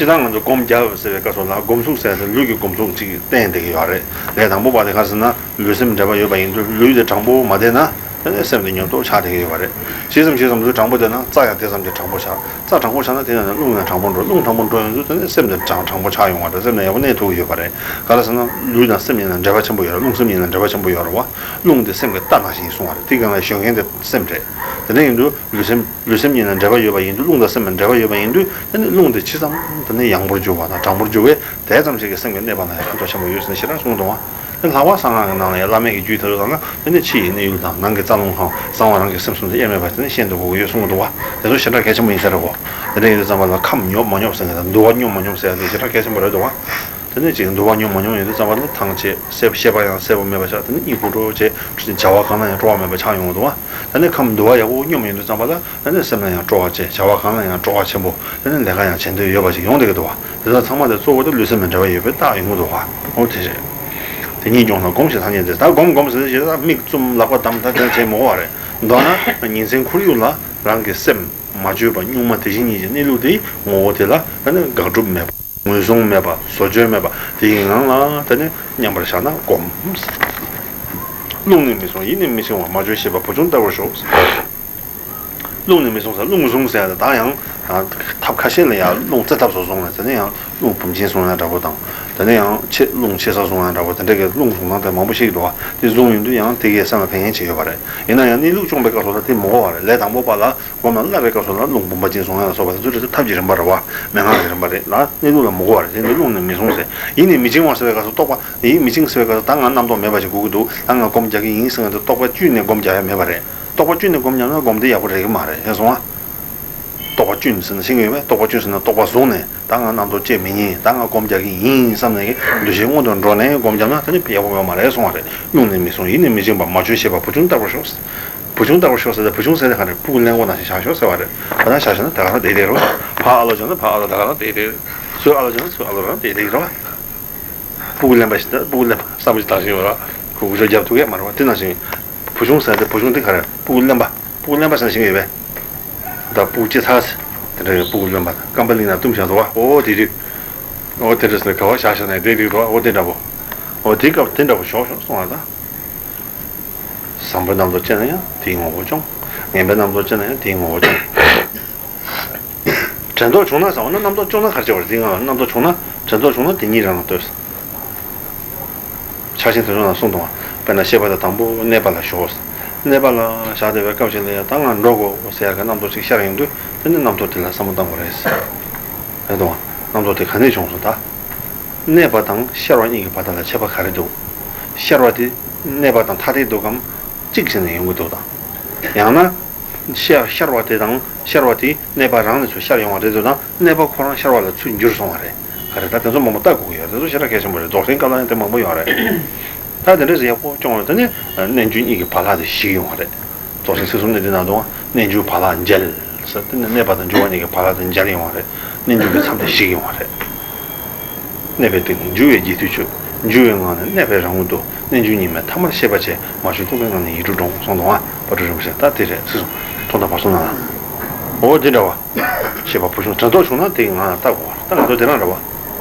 སྤྱིར་བཏང་ང་ཚོ་སྒོམ་རྒྱབ་ཟེར་བའི་སྐབས་སུ་ལ་སྒོམ་གཟུགས་ཟེར་ཏེ་ལུས་ཀྱི་སྒོམ་གཟུགས་ཅིག་བསྟན་བསྡད་ཀྱི་ཡོད་རེད། ལས་དང་པོ་པ་དེ་ག་རེ་ཟེར་ན་ལུས་སེམས་འབྲེལ་བ་ཡོད་པ་ཡིན་དུས་ལུས་དེ་དྲང་པོ་མ་བསྡད་ན། དེ་ནས་སེམས་དེ་ཉམས་རྟོགས་ཆགས་བསྡད་ཀྱི་ཡོད་པ་རེད། ཇི་ཙམ་ཇི་ཙམ་ལུས་དྲང་པོ་བསྡད་ན་རྩ་ཡང་དེ་ཙམ་གྱིས་དྲང་པོ་ཆགས། རྩ་དྲང་པོ་ཆགས་ན་དེ་ནས་རླུང་ཡང་དྲང་པོ་འགྲོ། རླུང་དྲང་པོ་འགྲོ་ཡོང་དུས་དེ་ནས་སེམས་དེ་དྲང་དྲང་པོ་ཆགས་ཡོང་བ་རེད། སེམས་ལ་ཡག་པོ་གནས་ཐུབ་ཀྱི་ཡོད་པ་རེད། ག་རེ་ཟེར་ན་ལུས་དང་སེམས་གཉིས་ལ་འབྲེལ་བ་ཆེན་པོ་ཡོད་རེད། རླུང་སེམས་གཉིས་ལ་འབྲེལ་བ་ཆེན་པོ་ཡོད་རེད་བ། རླུང་དེ་སེམས་ཀྱི་རྟ་ནང་བཞིན་གསུང་བ་རེད། དེ་གང་ལ་གཞོན་མཁན་དེ་སེམས་རེད། དེ་འདྲ་ཡིན་དུས་ལུས་སེམས་ལུས་སེམས་གཉིས་ལ་འབྲེལ་བ་ཡོད་པ་ཡིན་དུས་རླུང་དང་སེམས་ལ་འབྲེལ་བ་ཡོད་པ་ཡིན་དུས་དེ་ནས་རླུང་དེ་ཇི་ཙམ་དེ་ནས་ཡང་པོར་འགྱུར་བ་དང་དྲང་པོར་འགྱུར་བས་དེ་ཙམ་ཞིག་གི་སེམས་ཀྱི་གནས་པ་ལ་ཡང་ཕན་ཐོགས་ཆེན་པོ་ཡོད་ཟེར་ནས་ཞེ་དྲག་གསུངས་འདུག་བ། ལྷག་པར་གསང་སྔགས་ཀྱི་ནང་ལ་ཡང་བླ་མེད་ཀྱི་རྒྱུད་དེ་ཚོ་ཚང་མ་དེ་ནི་ཕྱི་ཡི་གནས་ཡུལ་དང་ནང་གི་རྩ་རླུང་ལྷང་གསང་བ་རང་གི་སེམས་གསུམ་དེ་དབྱེར་མེད་པ་དེ་ནི་ཤེས་འདོད་དགོས་ཀྱི་ཡོད་གསུངས་འདུག་བ། དེ་ཚོ་ཞེ་དྲག་གལ་ཆེན་པོ་ཡིན་ས་རེད་གོ། དེ་འདྲ་ཡིན་དུས་ཙམ་པ་ལ་ཁམས་ཉོབ་མ་ཉོབ་ཟེར་མཁན་དང་འདུ་བ་ཉོབ་མ་ཉོབ་ཟེར་ཡ་དེ་ཞེ་དྲག་གལ་ཆེན་པོ་རེད་འདུག་བ། དེ་ནི་ཅིག་འདུ་བ་ཉོབ་མ་ཉོབ་ཡིན་དུས་ཙམ་པ་ལ་ཐང་ཆད་སེ་ཤེས་པ་ཡང་གསལ་པོ་མེད་པ་ཆགས། དེ་ནི་གཉིད་ཁུག་འགྲོ་བྱས་བྱ་བ་གང་ལ་ཡང་སྤྲོ་བ་མེད་པ་ཆགས་ཡོང་གི་འདུག་བ། དེ་ནི་ཁམས་འདུ་བ་ཡག་པོ་ཉོབ་ཡོང་དུས་ཙམ་པ་ལ། ཨ་ནི་སེམས་ལ་ཡང་སྤྲོ་བ་བྱེད། བྱ་བ་གང་ལ་ཡང་སྤྲོ་བ་ཆེན་པོ། ཨ་ནི་ལས་ཀ་ཡང་བྱེད་འདོད་ཡོད་པ་ཞིག་ཡོང་བསྡད་ཀྱི་འདུག་བ། དེ་དག་ཚང་མ་དེ་གཙོ་བོ་དེ་ལུས་སེམས་ལ་འབྲེལ་བ་ཡོད་པའི་རྟགས་ཡིན་གྱི་འདུག་བ། འོ་དེ་རེད། དེ་ཉིད་སྐྱོང་ལ་སྒོམ་ཞེས་ཐ་སྙད་དེ། ད་སྒོམ་སྒོམ་ཟེར་ཞེས་ད་མིག་བཙུམ་ལག་པ་བསྡམས་ད་དེ་བྱེད་མི་དགོས་བ་རེད། མདོར་ན་ཉིན་མཚན་ཁོར་ཡུག་ལ་རང་གི་སེམས་མ་བཅོས་པ་གཉུག་མ་དེ་བཞིན་ཉིད་ཀྱི་གནས་ལུགས་དེའི་ངོ་བོ་དེ་ལ་ཨ་ནི་དགག་སྒྲུབ་མེད་པ། ངོས་བཟུང་མེད་པ། བཟོ་བཅོས་མེད་པ་དེ་ཡི་ངང་ལ་དེ་ནི་མཉམ་པར་བཞག་ན་སྒོམ། རླུང་ནི་མི་གསུང་ཡིད་ནི་མི་འཆིང་བར། མ་བཅོས་ཤེས་པ་བུ་ཆུང་ལྟ་བུར་ཞོག། རླུང་ནི་མི་གསུང་ཟེར། རླུང་གཟུང་ཟེར་ཡ་དེ་ད་ཡང་ཐབས་ཁ་ཤས་ལ་ཡང་རླུང་རྩེ་ཐབས་སུ་བཟུང་ནས་དེ་ནས་ཡང་རླུང་བུམ་ཆེན་བཟུང་ཡ་འདྲ་པོ་དང་། དེ་ནས་ཡང་ཆེ་རླུང་ཆེ་ས་བཟུང་ཡ་འདྲ་པོ་དེ་འདྲ་གི་རླུང་བཟུང་སྟངས་དེ་མང་པོ་ཞིག་འདུག་བ། དེ་བཟུང་ཡོང་དུས་ཡང་དེ་གའི་སེམས་ལ་ཕན་ཡོན་ཅིག་ཡོད་པ་རེད། ཡིན་ན་ཡང་གནས་ལུགས་སྐྱོང་པའི་སྐབས་སུ་ལ་དེ་མི་དགོས་པ་རེད། ལས་དང་པོ་པ་ལ་སྒོམ་ལ་བསླབ་པའི་སྐབས་སུ་ལ་རླུང་བུམ་པ་ཅན་བཟུང་ཡ་ལ་སོགས་པ་དེ་ཚོ་རེད། ཐབས་ཀྱི་རིམ་པ་རེད་བ། མན་ངག་གི་རིམ་པ་རེད་ལ་གནས་ལུགས་ལ་མི་དགོས་པ་རེད། དེ་ནི་རླུང་ནི་མི་གསུང་ཟེར། ཡིད་ནི་མི་འཆིང་བར་ཟེར་བའི་སྐབས་སུ་རྟོག་པ་ཡིད་མི་འཆིང་ཟེར་བའི་སྐབས་སུ་ད་ང་རྣམ་རྟོག་མེད་པ་ཞིག་དགོས་ཀྱི་འདུག་ད་ང་སྒོམ་རྒྱག་གི་ཡིན་ཟེར་ང་དེ་རྟོག་པ་བཅུད་ནས་སྒོམ་རྒྱག་ཡ་མེད་པ་རེད། རྟོག་པ་བཅུད་ནས་སྒོམ་རྒྱག་ན་སྒོམ་དེ་ཡག་པོ་རེད་གི་མ་རེད། ཤེས་སོང་ཨ། རྟོགས་པ་བཅུན་ཟེར་ན་ཤེས་ཀྱི་ཡོད་པས། རྟོགས་པ་བཅུན་ཟེར་ན་རྟོགས་པ་བཟུང་ནས་ད་ང་རྣམ་རྟོག་སྐྱེ་མི་ཉན། ད་ང་སྒོམ་རྒྱག་གི་ཡིན་བསམ་ནས་འདུ་ཤེས་སྔོན་དུ་འགྲོ་ནས་སྒོམ་བརྒྱབ་ན་ད་ནི་ཡག་པོ་ཡོད་མ་རེད་གསུང་བ་རེད། སྙུང་ནས་མི་བཟུང་། ཡིད་ནས་མི་འཆིང་བར། མ་བྱུང་ཞེས་པ་བུ་ཆུང་ལྟ་བུར་ཤོག་བུ་ཆུང་ལྟ་བུར་ཤོག་ཟེར་ཏེ། བུ་ཆུང་ཟེར་ཏེ་ག་རེ། སྤུ་གུ་གླེན་པོ་ནང་བཞིན་བཞག་ཤོག་ཟེར་བ་རེད། ད་ལྟ་བཞག་བཞག་ན་ད་ག་ལ་བསྡད་བསྡད་རོགས། ཕར་ཨ་ལོ་བྱུང་ན་ཕར་ཨ་ལོ་ད་ག་ལ་བསྡད་བསྡད་རོགས། ཚུར་ཨ་ལོ་བྱུང་ན་ཚུར་ཨ་ལོ་རང་བསྡད་བསྡད་རོགས། སྤུ་གུ་གླེན་པ་ཞིག་ད་སྤུ་གུ་གླེན་པ་བསམ་བློ་ཞིག་བཏང་བཞིན་ཡོད་ར། ཁུ་ཁུ་ཤོ་རྒྱབ་ཐུབ་ཀྱི་མ་རེད་བ། དེ་ནང་བཞིན་བུ་ཆུང་ཟེར་ཏེ། བུ་ཆུང་དེ་ག་རེ། སྤུ་གུ་གླེན་པ། སྤུ་གུ་གླེན་པ་ཟེར་ན་ཤེས་ཀྱི་ཡོད་པས། ད་སྤུ་གུ་ཅི་ཚར་ཟེར། དེ་འདྲ་ཡོད། སྤུ་གུ་གླེན་པ་སྐམ་པ་གླིང་ན་བཏུམས་བཞག་འདུག་བ། ཨོ་དེ་རིགས། ཨོ་དེ་འདྲ་ཟེར། ག་བ་བཞག་བཞག་ནས་བསྡད་བསྡད་འདུག་བ། ཨོ་དེ་འདྲ་པོ། ཨོ་དེ་སྐབས་དེ་འདྲ་པོ་ཞོག་ཞོག་གསུང་བ་དང་། བཟང་པོའི་རྣམ་རྟོག་སྐྱེས་ན་ཡང་དེའི་ངོ་བོ་སྐྱོང་། ངན་པའི་རྣམ་རྟོག་སྐྱེས་ན་ཡང་དེའི་ངོ་བོ་སྐྱོང་། དྲན་རྟོག་བྱུང་ན་ཟེར་བ་ན། རྣམ་རྟོག་བྱུང་ན་ག་རེ་བྱེད་པ་རེད། དེའི་སྔོན་རྣམ་རྟོག་བྱུང་ན། དྲན་རྟོག་བྱུང་ན་དེ་ཉིད་རང་ལ་ལྟོས། ཕྱག་ཆེན་དོན་གྲུབ་ནང་གསུངས་འདུག་བ། དཔེར་ན་ཤེས་པ་དེ་དང་པོ་གནས་པ་ལ་ཞོག་གནས་པ་ལ་བཞག་བསྡད་པའི་སྐབས་ཤིག་ལ་ཡང་ད་ང་འགྲོ་དགོས་ཟེར་ཡག་གི་རྣམ་རྟོག་ཅིག་ཤར་ཡོང་དུས། དེ་ནི་རྣམ་རྟོག་དེ་ལ་བསམ་བློ་བཏང་དགོས་རེད། རེད་འདུག་བ། རྣམ་རྟོག་དེ་ག་ནས་བྱུང་སོང་ད། གནས་པ་དང་ཤར་བ་གཉིས་ཀྱི་བར་དག་ལ་ཁྱད་པར་ག་རེ་འདུག་ཤར་བ་དེ་གནས་པ་དང་ཐ་དད་འདུག་གམ། གཅིག་བྱས་ནས་ཡོང་གི་འདུག་དང་། ཡང་ན། ཤར་ཤར་བ་དེ་དང་ཤར་བ་དེ་གནས་པ་རང་ནས་ཚུར་ཤར་ཡོང་བ་རེད་འདུག་དང་། གནས་པ་ཁོ་རང་ཤར་བ་ལ་ཚུར་འགྱུར་སོང་བ་རེད། ག་རེ་ད་དེ་ཚོ་མང་པོ་ལྟ་དགོས་ཀྱི་ཡོད་རེད། དེ་ཚོ་ཞེ་དྲག་གལ་ཆེན་པོ་རེད། རྫོགས་ཆེན་སྐབས་ལ་ཡང་དེ་མང་པོ་ཡོད་རེད། ད་དེ་འདྲ་ཞིག་ཡག་པོ་སྐྱོང་བ་དེ་ནི་རྣལ་འབྱོར་གཉིས་ཀྱི་བག་ལྷག་དེ་ཞིག་ཡོང་བ་རེད། རྫོགས་ཆེན་ཚིག་གསུམ་ནི་འདི་ན་འདུག་རྣལ་འབྱོར་བག་ལྷག་འཇལ་ཟེར་དེ་ནི་གནས་པ་དང་འགྱུར་བ་གཉིས་ཀྱི་བག་ལྷག་དེ་འཇལ་ཡོང་བ་རེད། རྣལ་འབྱོར་གྱི་མཚམས་དེ་ཞིག་ཡོང་བ་རེད། གནས་པའི་སྟེང་ནས་འགྱུ་བའི་རྗེས་མཐུད་ཆོས། འགྱུ་བའི་ངང་ནས་གནས་པའི་རང་ངོ་རྟོགས། རྣལ་འབྱོར་གཉིས་མེད་ཐ་མར་ཤེས་པར་བྱེད། མ་བྱུང་རྟོག་པའི་ངང་ནས་ཡིད་སྤྲུལ་འགྲོ་གསུངས་འདུག་ཨ། དཔལ་སྤྲུལ་རིན་པོ་ཆེ་ད་དེ་རེད་ཟེར་སོང་། ཐོག་མཐའ་བར་གསུམ་ནང་ལ། འོ་དེ་འདྲ་བ། ཞེས་པ་བུ་ཆུང་དྲན་རྟོག་བྱུང་ན་དེའི་ངང་ལ་ལྟ་དགོས་པ་རེད། ད་ང་ཚོ་དེ་རང་རེད་བ།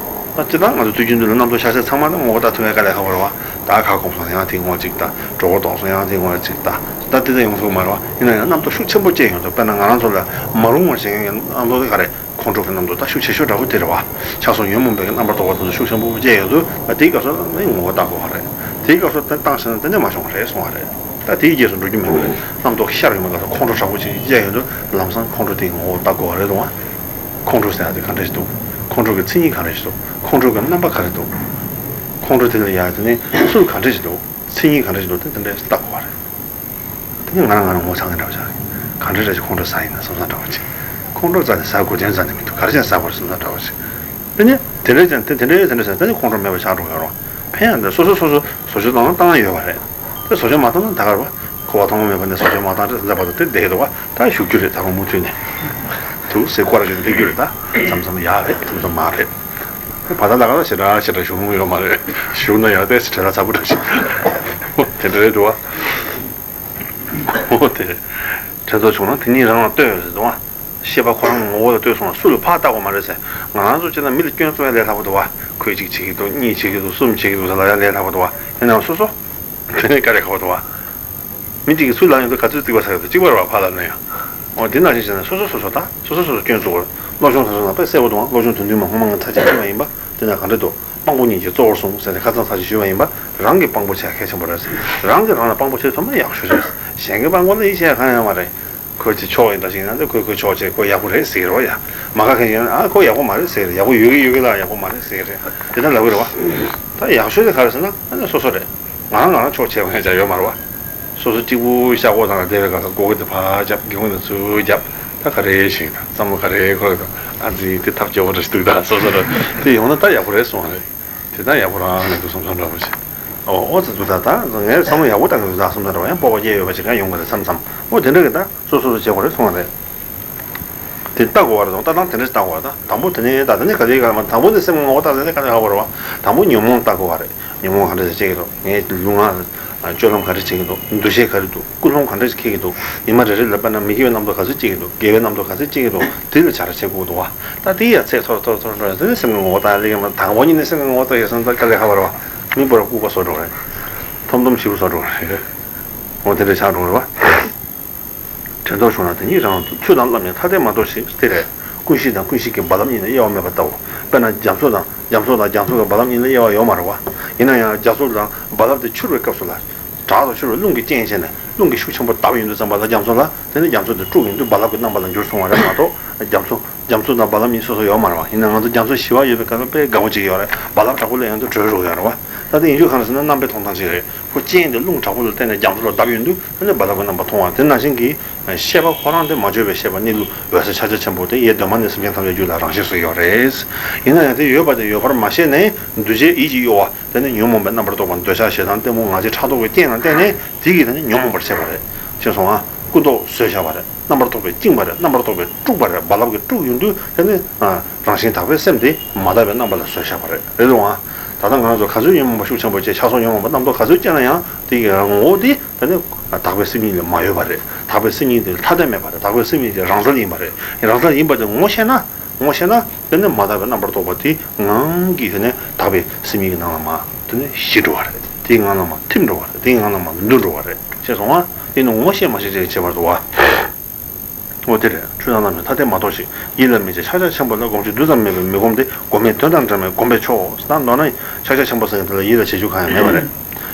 ད་སྤྱིར་བཏང་ང་ཚོ་དུས་རྒྱུན་དུ་ལ་རྣམ་རྟོག་ཤར་ཚད་ཚང་མ་ད་ངོ་བོ་ལྟ་ཐུབ་ཡ་དཀའ་ལས་ཁག་པོ་རེད་བ། ད་ཁ་སྐོམ་སོང་ཡང་དེའི་ངོ་བོ་གཅིག་ལྟ། གྲོད་ཁོག་ལྟོགས་སོང་ཡང་དེའི་ངོ་བོ་གཅིག་ལྟ། ད་དེ་ད་ཡོང་ཐུབ་མ་རེད་བ། ཡིན་ན་ཡང་རྣམ་རྟོག་ཤུགས་ཆེན་པོ་སྐྱེས་ཡོང་དུས། དཔེར་ན་ང་རང་ཚོ་ལ་མ་རུང་བར་བྱེད་མཁན་གྱི་རྣམ་རྟོག་དེ་ག་རེ། ཁོང་ཁྲོ་གི་རྣམ་རྟོག་ད་ཤུགས་ཆེ་ཤོས་འདྲ་བོ་དེ་རེད་བ། ཆགས་སོགས་ཉོན་མོངས་པའི་རྣམ་པར་རྟོག་པ་དེ་ཚོ་ཤུགས་ཆེན་པོ་སྐྱེས་ཡོང་དུས། ད་དེའི་སྐབས་སུ་ནི་ངོ་བོ་ལྟ་དགོས་པ་རེད། དེའི་སྐབས་སུ་དེ་བཏང་ཟིན་ན་དེ་ནས་མ་བྱུང་བ་རེད་གསུང་བ་རེད། ད་དེའི་རྗེས་སུ་འགྲོ་རྒྱུ་མེད་པ་རེད། རྣམ་རྟོག་ཤར་ཡོང་བའི་སྐབས་སུ་ཁོང་ཁྲོ་དྲག་པོ་ཅིག་སྐྱེས་ཡོང་དུས། ལམ་སང་ཁོང་ཁྲོ་དེའི་ངོ་བོ་ལྟ་དགོས་པ་རེད་འདུག་བ། ཁོང་ཁྲོ་ཟེར་ཡ་དེ་ག་འདྲ་ཞིག་འདུག་ཁོང་ཁྲོ་གི་མཚན་ཉིད་ག་འདྲ་ཞིག་འདུག་ཁོང་ཁྲོ་གི་རྣམ་པ་ག་རེ་འདུག་ཁོང་ཁྲོ་དེ་ལ་ཡ་དེ་ནི་ཚུལ་ག་འདྲ་ཞིག་འདུག་མཚན་ཉིད་ག་འདྲ་ཞིག་འདུག་དེ་དེ་འདྲ་ཞིག་ལྟ་དགོས་པ་རེད། དེ་ནི་ང་རང་ང་རང་ངོ་ཚ་མཁན་འདྲ་བོ་ཆགས་རེད། ག་འདྲ་འདྲ་ཞིག་ཁོང་ཁྲོ་ཟ་ཡིན་ན་བསམ་བསམ་འདྲ་བོ་ཅིག་ཁོང་ཁྲོ་ཟ་ནས་ཟ་དགོས་དོན་ཟ་ནས་མི་འདུག་ག་རེ་བྱས་ནས་ཟ་དགོས་རེད་བསམ་བསམ་འདྲ་བོ་ཅིག་དེ་ནི་དེ་འདྲ་ཅན་དེ་དེ་འདྲ་ཡོད་དེ་འདྲ་ཟེར་དེ་ནི་ཁོང་ཁྲོ་མེད་པ་ཆགས་འགྲོ་གི་རེད། ཕན་ཡང་འདི་སོ་སོས་སོ་སོ་བཟོ་བཅོས་བཏང་ན་བཏང་ཡ་ཡོད་པ་རེད། དེ་བཟོ་བཅོས་མ་བཏང་ན་ད་ག་རེད་བ། འཁོར་བ་ཐོག་མ་མེད་པ་ནས་བཟོ་བཅོས་མ་བཏང་རེད་ཟེར་བར་དུ་དེ་བསྡད་འདུག་བ། ད་བཞུགས་རྒྱུ་རེད། ད་རུང་མུ་མཐུད་ནས་འདུག་ཟེར་སྐོར་ར་ཞིག་སླེབས་རྒྱུ་རེད། ད་མཚམས་མཚམས་ཡག་རེད། མཚམས་མཚམས་མ་རེད། དེ་བར་ད་ལ་ག་ལ་ཞེ་དྲག་ཞེ་དྲག་བཞུགས་མྱོང་ཡོད་མ་རེད། བཞུགས་ན་ཡང་ཏོག་ཙམ་བྲེལ་བ་ཚ་པོ་འདྲ་ཞིག་འོ་དེ་འདྲ་རེད་འདུག་བ། འོ་དེ། དྲན་རྟོག་བྱུང་ན་དེ་ཉིད་རང་ལ་ལྟོས་ཟེར་འདུག་བ། ཤེས་པ་ཁོ་རང་ངོ་བོ་ལ་ལྟོས་སོང་ན་སུ་ལ་ཕར་བལྟ་དགོས་མ་རེད་ཟེར། ང་རང་ཚོ་སྤྱིར་ན་མི་ལ་སྐྱོན་བཙུགས་ཡ་ལས་སླ་པོ་འདུག་བ། ཁོས་གཅིག་བྱེད་ཀྱི་འདུག་གཉིས་བྱེད་ཀྱི་འདུག་གསུམ་བྱེད་ཀྱི་འདུག་ཟེར་ལབ་ཡ་ལས་སླ་པོ་འདུག་བ། ཡིན་ནའང་སོ་སོ། དེ་ནས་དཀའ་ལས་ཁག་པོ་འདུག་བ། མི་གཅིག་གིས་ཚུར་ལབ་ཡོང་དུས་ག་ཚོད་རྩིག་པ་ཟ་གི་འདུག་གཅིག་པ་རེད་བ། ཕར་ལབ་ན་ཡང་། འོ་དེ་ནང་བཞིན་བྱས་ན་སོ་སོ་སོ་སོ་ད་སོ་སོ་སོ་སོ་སྐྱོན་བཙུགས་དགོས། སློབ་སྦྱོང་དེ་ཚོ་ནང་དཔེ་གསལ་པོ་འདུག་བ། སློབ་སྦྱོང་དོན་མཐུན་མ་སྔོན་མ་ངས་མཐའ་དཔྱད་བྱས་པ་ཡིན་པ། དེ་ནས་ག་འདྲ་འདུག་དཔང་པོ་ཉིད་ཀྱིས་གཙོ་བོར་བཟུང་ཟེར་ཏེ་ཁ་སང་ཚར་ཞིག་ཞུས་པ་ཡིན་པ། རང་གིས་དཔང་པོ་བྱེད་ཡ་གལ་ཆེན་པོ་རེད། རང་གིས་རང་ལ་དཔང་པོ་བྱེད་ཐུབ་ན་ཡག་ཤོས་རེད། གཞན་གྱིས་དཔང་པོ་ལ་ཡིད་ཆེས་ཡ་གང་ཡང་ཡོད་མ་རེད། ཁོས་ཅིག་ཆོག་ཡིན་འདྲ་ཞིག་ཡིན་ན་འདི་ཁོས་ཁོས་ཆོག་བྱས་ཁོ་ཡག་པོ་རེད་ཟེར་གྱི་རེད་བ་ཡ། མ་དགའ་མཁན་ཡིན་ན་ཨ་ཁོ་ཡག་པོ་མ་རེད་ཟེར་གྱི་རེད། ཡག་པོ་ཡོད་ཀྱི་ཡོད་ཀྱི་ལ་ཡག་པོ་མ་རེད་ཟེར་གྱི་རེད། དེ་ལྟར་ལབ་ཀྱི་རེད་བ། ད་ཡག་ཤོས་དེ་ག་རེ་ཟེར་ན་ཨ་ནི་སོ་སོ་རེད། ང་རང་ང་རང་ཆོག་བྱས་པ་ཡང་ཅང་ཡོད་མ་རེད་བ། སོ་སོ་གཅིག་པུ་ཤག་སྒོ་ནང་ལ་བསྡད་པའི་སྐབས་སུ་སྒོ་གི་དེ་ཕར་རྒྱབ་སྒེའུ་ཁུང་དེ་ཚུར་རྒྱབ། ད་ག་རེ་ཞིག་དང་བསམ་བློ་ག་རེ་འཁོར་གི་འདུག་ཨ་ཙི་དེ་ཐབས་སྐྱོ་བོ་འདྲ་ཞིག་འདུག་ད་སོ་སོ་ར་དེ་ཡོང་ན་ད་ཡག་པོ་རེད་གསུང་བ་རེད། དེ་ད་ཡག་པོ་རང་མི་འདུག་བསམ་བསམ་འདྲ་བོ་ཞིག་ཨོ་ཨོ་ཙི་འདུག་ད་ད་ངས་བསམ་བློ་ཡག་པོ་བཏང་གི་འདུག་ད་བསམ་བསམ་འདྲ་བ་ཡང་སྤོབས་པ་སྐྱེ་ཡོད་པ་ཞིག་གང་ཡོང་གི་རེད་བསམ་བསམ། ཨོ་དེ་འདྲ་གི་ད་སོ་སོ་སོ་བྱེད་དགོས་རེད་གསུང་བ་རེད། དེ་ལྟ་དགོས་པ་རེད། ལྟ་སྟངས་དེ་འདྲ་ཞིག་ལྟ་དགོས་པ་རེད། དང་པོ་དེ་ནས་ད་དེ་ནས་ག་རེ་ག་རེ་མ། དང་པོ་ནས་སེམས་ངོ་བོ་ལྟ་ཟེར་ནས་ག་རེ་ཧ་གོ་རེད་བ། དང་པོ་ཉོན་མོངས་ལྟ་དགོས་པ་རེད། ཉོན་མོངས་ག་འདྲ་ཞིག་སྐྱེ་གི་འདུག་ངའི་ལུས་ངག་སྤྱོད་ལམ་ག་འདྲ་བྱེད་ཀྱི་འདུག་འདུ་ཤེས་ག་རེ་འདུག་ཀུན་སློང་ག་འདྲ་ཞིག་སྐྱེ་གི་འདུག་ཉི་མ་རེ་རེ་ལ་དཔེར་ན་མི་དགེ་བའི་རྣམ་རྟོག་ག་ཚོད་སྐྱེ་གི་འདུག་དགེ་བའི་རྣམ་རྟོག་ག་ཚོད་སྐྱེ་གི་འདུག་དེ་ལ་བྱ་ར་བྱེད་དགོས་འདུག་བ། ད་དེ་ཡ་ཚད་མཐོར་མཐོར་མཐོར་འགྲོ་ཡ་དེ་ནས་སེམས་ཀྱི་ངོ་བོ་ལྟ་ཡ་ལེགས་ཡིན་མ། དང་པོ་ཉིད་ནས་སེམས་ཀྱི་ངོ་བོ་ལྟ་ཡ་སེམས་ལྟ་དཀའ་ལས་ཁག་པ་རེད་བ། མི་པོ་ར་ལྐུགས་པ་བཟོ་འགྲོ་རེད། ཐོམ་ཐོམ་ཞིབ་པོ་བཟོ་འགྲོ་རེད། འོ་དེ་འདྲ་ཆགས་འགྲོ་རེད་བ། དྲན་རྟོག་བྱུང་ན་དེ་ཉིད་རང་དུ་ཚུལ་དང་ལམ་ཡང་ཐ་དད་མ་གཏོགས་ཤིག་སྟེ་རེད། ཀུན་གཞི་དང་ཀུན་གཞི་གི་རྦ་རླབས་གཉིས་ལ་དབྱེ་བ་མེད་པར་ལྟའོ། དཔེར་ན་རྒྱ་མཚོ་དང་རྒྱ་མཚོ་དང་རྒྱ་མཚོ་གི་རྦ་རླབས་གཉིས་ལ་དབྱེ་བ་ཡོད་མ་རེད་བ། ཡིན་ན་ཡང་རྒྱ་མཚོ་དང་རྦ་རླབས་དེ་འཕྱུར་བའི་སྐབས་སུ་ལ། དྲག་དང་འཕྱུར་བའི་རླུང་གི་རྐྱེན་བྱས་ནས་རླུང་གིས་ཤུགས་ཆེན་པོ་བརྡབས་ཡོང་དུས་ཙམ་པ་ལ་རྒྱ་མཚོ་ལ་དེ་ནི་རྒྱ་མཚོ་དེ་དཀྲུགས་ཡོང་དུས་རྦ་རླབས་ཀྱི་རྣམ་པ་ལ་འགྱུར་སོང་བ་རེད་མ་གཏོགས། རྒྱ་མཚོ་རྒྱ་མཚོ་དང་རྦ་རླབས་གཉིས་སོ་སོ་ཡོད་མ་རེད་བ། ཡིན་ན་ང་ཚོ་རྒྱ་མཚོ་ཞི་བ་ཡོད་པའི་སྐབས་ལ་དཔེ་དགའ་པོ་ཅིག་ཡོད་རེད། རྦ་རླབས་དྲག་པོ་སླེབས་ཡོང་དུས་བྲོས་རུ་ཡོད་རེད་བ། ད་ལྟ་ཡིན་རྒྱུ་གང་ཟེར་ན་རྣམ་པའི་མཐོང་སྟངས་ཤིག་རེད། ཁོ་སྤྱན་དེ་རླུང་དྲག་པོ་ལ་བརྟེན་ནས་རྒྱ་མཚོ་ལ་བརྡབས་ཡོང་དུས་ཨ་ནི་རྦ་རླབས་ཀྱི་རྣམ་པ་མཐོང་བ་དེ་ནང་བཞིན་གྱི་ཤེས་པ་ཁོ་རང་དེ་མ་བཅོས་པའི་ཤེས་པ་གནས་ལུགས་འོད་གསལ་ཕྱག་རྒྱ་ཆེན་པོ་དེ་ཡེ་གདོད་མ་ནས་སེམས་ཅན་ཐམས་ཅད་རྒྱུད་ལ་རང་ཤེས་སུ་ཡོད་རེད། ཡིན་ན་ཡང་དེ་ཡོད་པ་དེ་ཡོད་པར་མ་ཤེས་ནས་འདུ་བྱེད་ཡིད་ཀྱི་གཡོ་བ་དེ་ནི་ཉོན་མོངས་པའི་རྣམ་པར་རྟོག་པ་འདོད་ཆགས་ཞེ་སྡང་གཏི་མུག་ང་རྒྱལ་ཕྲག་དོག་གི་རྐྱེན་ལ་བརྟེན་ནས་དེ་གིས་དེ་ནི་ཉོན་མོངས་པར་བྱེད་པ་རེད། ཤེས་སོང་ང་། སྐུ་མདོག་བཟོས་བཞག་པ་རེད། རྣམ་པར་རྟོག་པས་བཅིངས་པ་རེད། རྣམ་པར་རྟོག་པས་དཀྲུགས་པ་རེད། རྦ་རླབས་ཀྱིས་དཀྲུགས་ཡོང་དུས་དེ་ནི་རང་བཞིན་དག་པའི་སེམས་དེ་མ་དག་པའི་རྣམ་པ་ལ་བཟོས་བཞག་པ་རེད། རེད་འདུག་ཨང་། ད་ལྟ་ང་རང་ཚོ་ག་ཚོད་ཉོན་མོངས་པ་ཤུགས་ཆེན་པོ་བྱས་ཆགས་སོགས་ཉོན་མོངས་པ་རྣམ་རྟོག་ག་ཚོད་སྐྱེས་ན་ཡང་དེ་གི་ངོ་བོ་དེ་དེ་ནི་དག་པའི་སེམས་ཉིད་ལས་མ་གཡོས་པ་རེད། དག་པའི་སེམས་ཉིད་དེ་ཐ་དད་མེད་པ་རེད། དག་པའི་སེམས་ཉིད་དེ་རང་རྩལ་ཡིན་པ་རེད། རང་རྩལ་ཡིན་པ་དེ་ངོ་ཤེས་ན་ངོ་ཤེས་ན་དེ་ནི་མ་དག་པའི་རྣམ་པར་རྟོག་པ་དེ་ངང་གིས་དེ་ནི་དག་པའི་སེམས་ཉིད་ཀྱི་ནང་ལ་མར་དེ་ནི་ཞི་འགྲོ་བ་རེད། དེའི་ངང་ལ་མར་ཐིམ་འགྲོ་བ་རེད། དེའི་ངང་ལ་མར་འདུ་འགྲོ་བ་རེད། ཤེས་སོང་ང་། དེ་ནི་ངོ་ཤེས་མ་ཤེས་བྱས་ཀྱི་ཁྱད་པར་དུ་བ། འོ་དེ་རེད། ཆོས་དང་ལམ་ཡང་ཐ་དད་མ་གཏོགས་ཤིག །ཡིད་ལ་མི་བྱེད་ཕྱག་རྒྱ་ཆེན་པོ་ལ། སྒོམ་རྒྱུ་རྡུལ་ཙམ་མེད་པས་མི་བསྒོམ་སྟེ། སྒོམ་མེད་དོན་དང་འདྲ་མེད་བསྒོམ་པས་ཆོག །ད་མདོར་ན་ཕྱག་རྒྱ་ཆེན་པོ་ཟེར་མཁན་དེ་ལ་ཡིད་ལ་བྱེད་རྒྱུ་གང་ཡང་མེད་པ་རེད།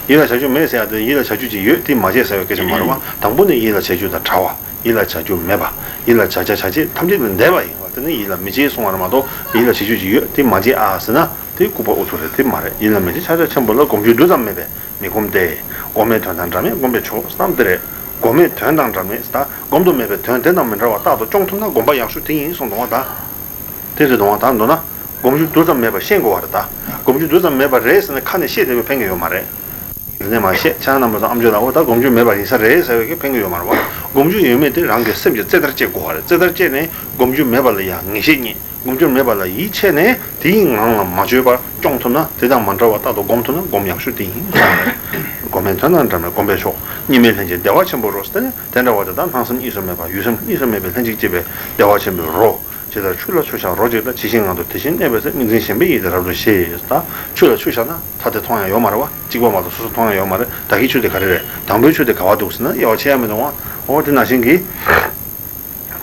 ཡིད་ལ་བྱ་རྒྱུ་མེད་ཟེར་ཡ་དེ་ཡིད་ལ་བྱ་རྒྱུ་ཅིག་ཡོད་དེ་མ་བྱས་ཟེར་བའི་སྐད་ཆ་མ་རེད་བ། དང་པོ་ནི་ཡིད་ལ་བྱེད་རྒྱུ་དང་བྲལ་བ། ཡིད་ལ་བྱ་རྒྱུ་མེད་པ། ཡིད་ལ་བྱ་བྱ་བྱ་བྱེད་ཐམས་ཅད་ལས་འདས་པ་ཡིན་པ་དེ་ནི་ཡིད་ལ་མི་བྱེད་གསུང་བ་རེད་མ་གཏོགས་ཡིད་ལ་བྱེད་རྒྱུ་ཅིག་ཡོད་དེ་མ་བྱས་ཨ་ཟེར་ན་དེ་ལྐུགས་པ་ཨུ་ཚུགས་རེད། དེ་མ་རེད། ཡིད་ལ་མི་བྱེད་ཕྱག་རྒྱ་ཆེན་པོ་ལ། སྒོམ་རྒྱུ་རྡུལ་ཙམ་མེད་པས་མི་བསྒོམ་སྟེ། སྒོམ་མེད་དོན་དང་འདྲ་མེད་བསྒོམ་པས་ཆོག་བསམ་དེ་རེད། སྒོམ་མེད་དོན་དང་འདྲ་མེད་ད་སྒོམ་དུ་མེད་པའི་དོན་དེ་དང་མི་འདྲ་བ་རྟག་ཏུ་སྐྱོང་ཐུབ་ན་སྒོམ་པ་ཡག་ཤོས་དེ་ཡིན་གསུངས་འདུག་བ་ད། དེ་རེད་འདུག་བ་ད་མདོར་ན། སྒོམ་རྒྱུ་རྡུལ་ཙམ་མེད་པ་ཤེས་དགོས་བ་རེད་ད། སྒོམ་རྒྱུ་རྡུལ་ཙམ་མེད་པ་རེད་ཟེར་ནས་ཁ་ནས་བཤད་བསྡད་པས་ཕན་གྱི་ཡོད་མ་རེད། དེ་ནས་མ་བཤད་ཆ་རྣམ་པ་ཚོ་ཨམ་ཅོག་ལ་འོ་ད་སྒོམ་རྒྱུ་མེད་པ་ཡིན་ས་རེད་ཟེར་བས་ཀྱི་ཕན་གྱི་ཡོད་མ་རེད་བ། སྒོམ་རྒྱུ་ཡོད་མེད་དེ་རང་གི་སེམས་ཀྱི་རྩེ་ལྟར་དཔྱད་དགོས་བ་རེད། རྩེ་ལྟར་དཔྱད་ནས་སྒོམ་རྒྱུ་མེད་པ་ལ་ཡང་ངེས་ཤེས་རྙེད། སྒོམ་རྒྱུ་མེད་པ་ལ་ཡིད་ཆེས་ནས་དེའི་ངང་ལ་མ་བཅོས་པར་སྐྱོང་ཐུབ་ན་དེ་དང་མ་འདྲ་བ་རྟག་ཏུ་སྒོམ་ཐུབ་ན་སྒོམ་ཡག་ཤོས་དེ་ཡིན་གསུངས་པ་རེད། སྒོམ་མེད་དོན་དང་འདྲ་མེད་བསྒོམ་པས་ཆོག །གཉིས་མེད་ལྷན་ཅིག་བདེ་བ་ཆེན་པོར་རོ། དེ་ནི་དེ་འདྲ་བ་དེ་དག་སྣང་སེམས་གཉིས་སུ་མེད་པ་ཡུལ་སེམས་གཉིས་སུ་མེད་པའི་ལྷན་ཅིག་སྐྱེས་པའི་བདེ་བ་ཆེན་པོའི་རོ། ཇི་ལྟར་ཆུ་ལ་ཆུ་བཞག་རོ་གཅིག་ལྟར། ཇི་བཞིན་ངང་དུ་དེ་བཞིན་གནས་པའི་ཚེ། དམིགས་འཛིན་ཞེན་པའི་ཡིད་དེ་རབ་ཏུ་ཞི། ད་ཆུ་ལ་ཆུ་བཞག་ན་ད་དེ་མཐོང་ཡ་ཡོད་མ་རེད་བ། གཅིག་པ་མ་གཏོགས་སོ་སོ་མཐོང་ཡ་ཡོད་མ་རེད། ད་གི་ཆུ་དེ་ག་རེ་རེད། དང་པོའི་ཆུ་དེ་ག་བ་འདུག་ཟེར་ན་དབྱེ་བ་ཕྱེ་ཡ་མི་འདུག་བ། འོ་དེ་ནང་བཞིན་གྱི།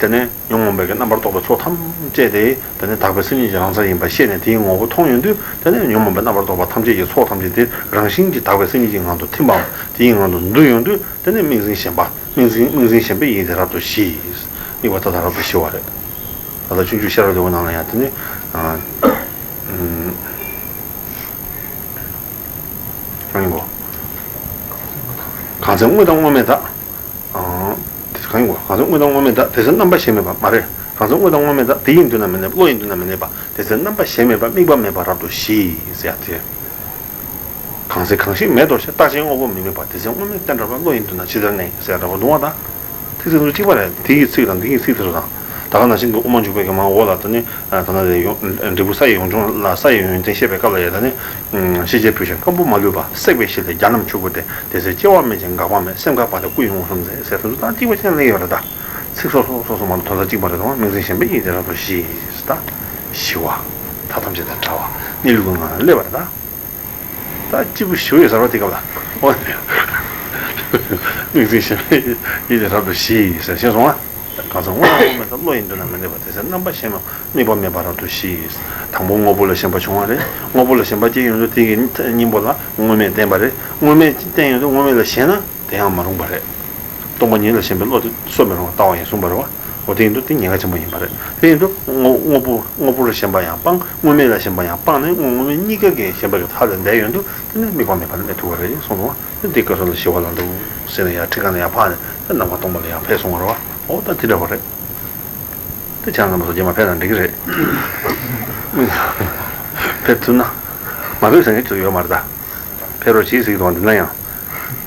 དེ་ནས་ཉོན་མོངས་པའི་གི་རྣམ་པར་རྟོག་པའི་ཚོགས་ཐམས་ཅད་དེ་དེ་ནས་དག་པའི་སེམས་ཉིད་ཀྱི་རང་མཚན་ཡིན་པ་ཤེས་ནས་དེའི་ངོ་བོ་མཐོང་ཡོང་དུས་དེ་ནས་ཉོན་མོངས་པའི་རྣམ་པར་རྟོག་པ་ཐམས་ཅད་ཀྱི་ཚོགས་ཐམས་ཅད་དེ་རང་བཞིན་གྱིས་དག་པའི་སེམས་ཉིད་ཀྱི་ངང་དུ་ཐིམ་པའམ་དེའི་ངང་དུ་འདུ་ཡོང་དུས་དེ་ནས་དམིགས་འཛིན་ཞེན་པ་དམིགས་འཛིན་དམིགས་འཛིན་ཞེན་པའི་ཡིད་དེ་རབ་ཏུ་ཞི། དམིགས་པ་མཐའ་དག་རབ་ཏུ་ཞི་བ་རེད། ད་ལྟ་སྤྱོད་འཇུག་ཤེས་རབ་ལེའུ་ནང་ལ་ཡང་དེ་ནས་ཨ་ཨམ་གང་ཡིན་གོ། གང་ཚེ་དངོས་དང་དངོས་མེད་དག་ཨང་། དེ་གང་ཡིན་གོ། གང་ཚེ་དངོས་དང་དངོས་མེད་དག་དེ་ཚེ་རྣམ་པ་གཞན་མེད་པ་མ་རེད། གང་ཚེ་དངོས་དང་དངོས་མེད་དག་དེ་ཡིས་མདུན་ན་མི་གནས་པ། བློ་ཡིས་མདུན་ན་མི་གནས་པ། དེ་ཚེ་རྣམ་པ་གཞན་མེད་པ་དམིགས་པ་མེད་པ་རབ་ཏུ་ཞི་ཟེར་ཡ་དེ། གང་ཚེ་གང་ཞིག་མེད་དོ་ཞེས། རྟག་ཆད་དངོས་པོ་མི་དམིགས་པ། དེ་ཚེ་དངོས་མེད་བསྟན་གྲུབ་པ། བློ་ཡིས་མདུན་ན་ཇི་ལྟར་གནས་ཟེར་ཡ་འདྲ་པོ་འདུག་བ་ད། ཚིག་ཚིག་ཚོ་གཅིག་པ་རེད། དེ་ཡི་ཚིག་དང་འདི་ཡི་ཚིག་དེ་ཚོ་དང་། ད་ག་ནང་བཞིན་གྱི་དབུ་མ་འཇུག་པའི་གི་མར་འོག་ལ་ད་ནི་ད་ན་རེ་ཡོང་འབྲས་བུ་ས་ཡི་ཡོངས་བྱུང་ལ་ས་ཡི་ཡོན་ཏན་བཤད་པའི་སྐབས་ལ་ཡ་ད་ནི། ཤེས་བྱའི་བུ་ཆེན་སྐམ་པོ་མ་ལུས་པ། བསྲེགས་པའི་གཞི་ལས་རྒྱ་རྣམས་ཆུ་སྐོལ་ཏེ། དེ་ཚེ་སྐྱེ་བ་སྨིན་ཅིང་འགག་པ་མེད། སེམས་འགགས་པ་དེ་སྐུ་ཡི་ངོ་སྲུང་མཛད་ཟེར་དེ་ཚོ་ད་གཅིག་པ་ཅན་ལས་ཡོད་རེད་ད། ཚིག་སོ་སོ་སོ་སོ་མ་གཏོགས་དོན་དག་གཅིག་པ་རེད་དང་དམིགས་འཛིན་ཞེན་པའི་ཡིད་དེ་རབ་ཏུ་ཞི། ད་ཞི་བ། ད་ཐམས་ཅད་དང་བྲལ་བ། གནས་ལུགས་ཀྱི་ངང་ལ་སླེབས་པ་རེད་ད། ད་སྐྱིད་པོ་ཞུ་ཡོད་ཟེར་བ་དེ་སྐབས་ལ། ཨོ། དམིགས་འཛིན་ཞེན་པའི་ཡིད་དེ་རབ་ཏུ་ཞི་ཟེར་ཤེས་སོང་ང་། གང་ཚེ་དངོས་དང་དངོས་མེད་དག་བློ་ཡིས་མདུན་ན་མི་གནས་པ། དེ་ཚེ་རྣམ་པ་གཞན་མེད་དམིགས་པ་མེད་པ་རབ་ཏུ་ཞི། དང་པོ་དངོས་པོ་ལ་ཞེན་པ་བྱུང་བ་རེད། དངོས་པོ་ལ་ཞེན་པ་སྐྱེས་ཡོང་དུས་དེ་གི་སྙིང་པོ་ལ་དངོས་མེད་བསྟན་པ་རེད། དངོས་མེད་བསྟན་ཡོང་དུས་དངོས་མེད་ལ་ཞེན་ན་དེ་ཡང་མ་རུང་བ་རེད། སྟོང་པ་ཉིད་ལ་ཞེན་པའི་བློ་དེ་གསོ་མི་རུང་བ་ལྟ་བ་ཡིན་གསུངས་པ་རེད་བ། འོ་དེ་ཡིན་དུས་དེ་ཉེན་ཁ་ཆེན་པོ་ཡིན་པ་རེད། དེ་ཡིན་དུས་དངོས་དངོས་པོ་དངོས་པོ་ལ་ཞེན་པ་ཡང་སྤངས། དངོས་མེད་ལ་ཞེན་པ་ཡང་སྤངས་ནས་དངོས་དངོས་མེད་གཉིས་ཀ་གི་ཞེན་པ་གི་མཐའ་ལས་འདས་ཡོང་དུས་དེ་ནི་དམིགས་པ་མེད་པར་གནས་ཐུབ་པ་རེད་གསུངས་འདུག་བ། དེ་སྐབས་སུ་ལ་ཞི་བ་ལ་འདུག་ཟེར་ནས་ཡར་ཁྲི་ཁ་ནས་ཡར་འཕགས་ནས་དེ་ནམ་མཁའ་སྟོང་པ་ལ་ཡར་ཕེབས་སོང་བ་རེད་བ། འོ་ད་དེ་འདྲ་བ་རེད། དེ་ཆ་ཚང་མ་སོ་རྗེས་མ་ཕེབས་ན་འགྲིག་གི་རེད། ཕེབས་ཐུབ་ན། མ་ཕེབས་ཟེར་མཁན་ཅིག་ཡོད་མ་རེད་ད། ཕེབས་རོགས་གྱིས་ཟེར་གྱི་འདུག་འདི་ན་ཡང་།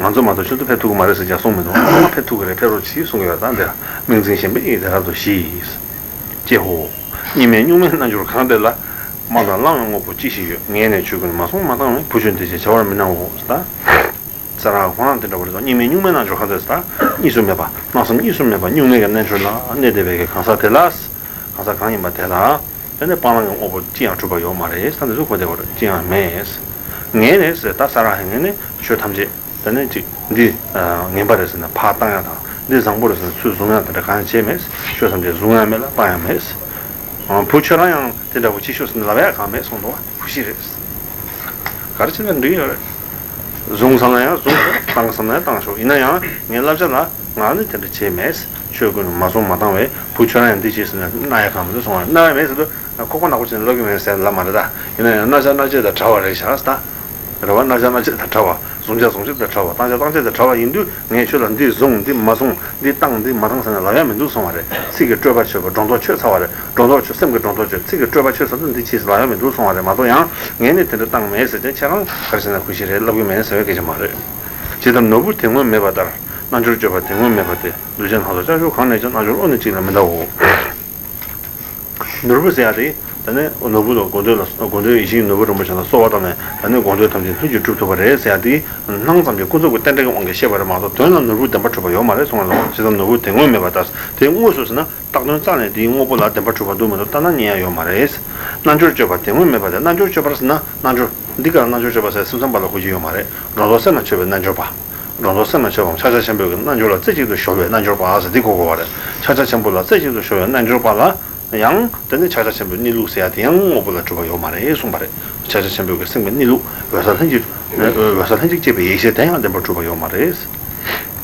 ང་ཚོ་མ་གཏོགས་ཁྱོད་ཚོ་ཕེབས་ཐུབ་ཀྱི་མ་རེད་ཟེར་ཀྱང་གསུངས་མི་འདུག་ཚང་མ་ཕེབས་ཐུབ་ཀྱི་རེད། ཕེབས་རོགས་གྱིས་གསུང་གི་ཡོད་ད་འདིར། དམིགས་འཛིན་ཞེན་པའི་ཡིད་དེ་རབ་ཏུ་ཞི། ཀྱེ་ཧོ། གཉིས་མེད་གཉུག་མའི་རྣལ་འབྱོར་གང་དེ་ལ། དམག་དང་བླང་བའི་དངོས་པོ་ཅི་ཞིག་ཡོད། ངས་ནི་ཆོས་ཀུན་མ་བཟུང་མ་བཏང་བས། བུ་ཁྱོད་འདི་ཞེས་བྱ་བར་མི་སྣང་ངོ་། ད། ས་ར་ཁོ་རང་དེ་འདྲ་བ་རེད་དོ། གཉིས་མེད་གཉུག་མའི་རྣལ་འབྱོར་གང་དེ་ད་གཉིས་སུ་མེད་པ། སྣང་སེམས་གཉིས་སུ་མེད་པ་གཉུག་མའི་གི་རྣལ་འབྱོར་ལ་གནས་བསྡད་པའི་གི་གང་ཟག་དེ་ལ། གང་ཟག་གང་ཡིན་པ་དེ་ལ། དེ་ནས་སྤང་བླང་གི་དངོས་པོ་ཅི་ཡང་གྲུབ་པ་ཡོད་མ་རེད། ས་འདི་ཚོ་གོ་བདེ་བར་ཅི་ཡང་མེད། ངས་ནི་ཟེར་ད་ས་ར་ཧེ་ངས་ནི་ཆོས་ཐམས་ཅད་དེ་ནས་ཅིག་འདི་ངན་པ་རེད་ཟེར་ན་ཕར་བཏང་ཡ་དང་འདི་བཟང་པོ་རེད་ཟེར་ན་ཚུར་བཟུང་ཡ་དེ་འདྲ་གང་ཡང་བྱས་མེད། ཆོས་ཐམས་ཅད་བཟུང་ཡ་མེད་ལ་བཏང་ཡ་མེད། བུ་ཁྱོད་རང་ཡང་དེ་འདྲ་བོ་ཅིག་ཤོག་ཟེར་ན་ལབ་ཡ་གང་མེད་གསུངས་འདུག་བ། བུ་ཤི་རེད། ག་རེ་བྱས་ན་འགྲིག་ཡོད་རེད། བཟུང་བསམ་ན་ཡང་བཟུང་ཤོག་བཏང་བསམ་ན་ཡང་བཏང་ཤོག་ཡིན་ན་ཡང་ངའི་བསླབ་བྱ་ལ་ང་ནི་དེ་འདྲ་བྱས་མེད། ཆོས་ཀུན་མ་བཟུང་མ་བཏང་བས་བུ་ཁྱོད་རང་ཡང་འདི་བྱས་ཟེར་ན་མནར་ཡ་གང་མི་འདུག་གསུང་བ་མནར་ཡ་མེད་ཟེར་དུས་ཁོག་པ་ནག་པོ་བྱས་ནས་ལབ་ཀྱི་མེད་ཟེར་ལབ་མ་རེད་ད། ཡིན་ན་ཡང་མནར་བྱ་མནར་བྱེད་དང་བྲལ་བ་རེད་བཞག་ད། རེད་བ། རྣ་ཆ་རྣ་ཆ་དང་བྲལ་བ། བཟུང་བྱ་བཟུང་བྱ་དང་བྲལ་བ། བཏང་བྱ་བཏང་བྱ་དང་བྲལ་བ་ཡིན་དུས། ངས་ཁྱོད་ལ་འདི་བཟུང་། འདི་མ་བཟུང་། འདི་བཏང་། འདི་མ་བཏང་ཟེར་ནས་ལབ་ཡ་མི་འདུག་གསུང་བ་རེད། ཚིག་གི་སྤྲོས་པ་ཆོད་པ། སྒྲོ་འདོགས་ཆོད་ཚར་བ་རེད། སྒྲོ་འདོགས་ཆོད། སེམས་ཀྱི་སྒྲོ་འདོགས་ཆོད། ཚིག་གི་སྤྲོས་པ་ཆོད་ཚར་དུས་འདི་ཕྱིས་ལབ་ཡ་མི་འདུག་གསུང་བ་རེད་མ་གཏོགས། ཡང་ངས་ནི་དེ་འདྲ་བཏང་མེད་ཟེར་ཏེ་ཁྱེད་རང་ག་རེ་ཟེར་ན་གུས་ཞིག་རེད་ལབ་གི་མེད་ཟེར་བའི་སྐད་ཆ་མ་རེད། ཇི་ལྟར་ནོར་བུ་དེ་སྔོན་མེད་པ་ལྟར། རྣལ་འབྱོར་སྤྱོད་པ་དེ་སྔོན་མེད་པ་སྟེ། འདུས་བྱས་སྣ་ཚོགས་ལྕགས་ཀྱུ་གང་ལས་ཀྱང་། རྣལ་འབྱོར་དབུགས་ནི་གཅིག་ལས་མི་འདའོ། ནོར་བུ་ཟེར་ཡ་དེ། ད་ནི་ནོར་བུ་དང་དགོས་འདོད་ལ། དགོས་འདོད་ཡིད་བཞིན་ནོར་བུ་རིན་པོ་ཆེ་ལ་གསོལ་བ་བཏབ་ནས། ད་ནི་དགོས་འདོད་ཐམས་ཅད་ལྷུན་གྱིས་གྲུབ་ཐུབ་པ་རེད་ཟེར་ཡ་དེ། སྣང་ཙམ་གྱི་ཀུན་རྫོབ་ཀྱི་རྟེན་འབྲེལ་གྱི་དབང་གིས་བཤད་པ་རེད་མ་གཏོགས། དོན་ལ་ནོར་བུ་བདེན་པར་གྲུབ་པ་ཡོད་མ་རེད་གསུངས་པ་རེད། ཇི་ལྟར་ནོར་བུ་དེ་སྔོན་མེད་པ་ལྟར། དེ་དངོས་སུ་ཟེར་ན། བཏགས་དོན་རྩ་ནས་དེའི་དངོས་པོ་ལ་བདེན་པར་གྲུབ་པ་འདུག་མི་འདུག་ལྟ་ན་རྙེད་ཡ་ཡོད་མ་རེད། རྣལ་འབྱོར་སྤྱོད་པ་དེ་སྔོན་མེད་པ་སྟེ། རྣལ་འབྱོར་སྤྱོད་པ་ཟེར་ན། རྣལ་འབྱོར། འདི་གར་རྣལ་འབྱོར་སྤྱོད་པ་ཟེར་སེམས་ཙམ་པ་ལ་གོ་རྒྱུ་ཡོད་མ་རེད། སྒྲོ་འདོགས་སེམས་ལ་ཆོད་པའི་རྣལ་འབྱོར་པ། སྒྲོ་འདོགས་སེམས་ལ་ཆོད་པའམ་ཕྱག་རྒྱ་ཆེན་པོའི་རྣལ་འབྱོར་ལ་རྩེ་གཅིག་ཏུ་གཞོལ་བའི་རྣལ་འབྱོར་པ་ཟེར་འདི་གོ་དགོས་པ་རེད། ཕྱག་རྒྱ་ཆེན་པོ་ལ་རྩེ་གཅིག་ཏུ་གཞོལ་བའི་རྣལ་འབྱོར་པ་ལ་ཡང་། དེ་ནི་ཕྱག་རྒྱ་ཆེན་པོའི་གནས་ལུགས་ཟེར་ཡ་དེ་ཡང་དངོས་པོ་ལ་གྲུབ་པ་ཡོད་མ་རེད་གསུངས་པ་རེད། ཕྱག་རྒྱ་ཆེན་པོའི་གི་སེམས་ཀྱི་གནས་ལུགས། འོད་གསལ་ལྷན་ཅིག་འོད་གསལ་ལྷན་ཅིག་སྐྱེས་པའི་ཡེ་ཤེས་དེ་ཡང་བདེན་པར་གྲུབ་པ་ཡོད་མ་རེད།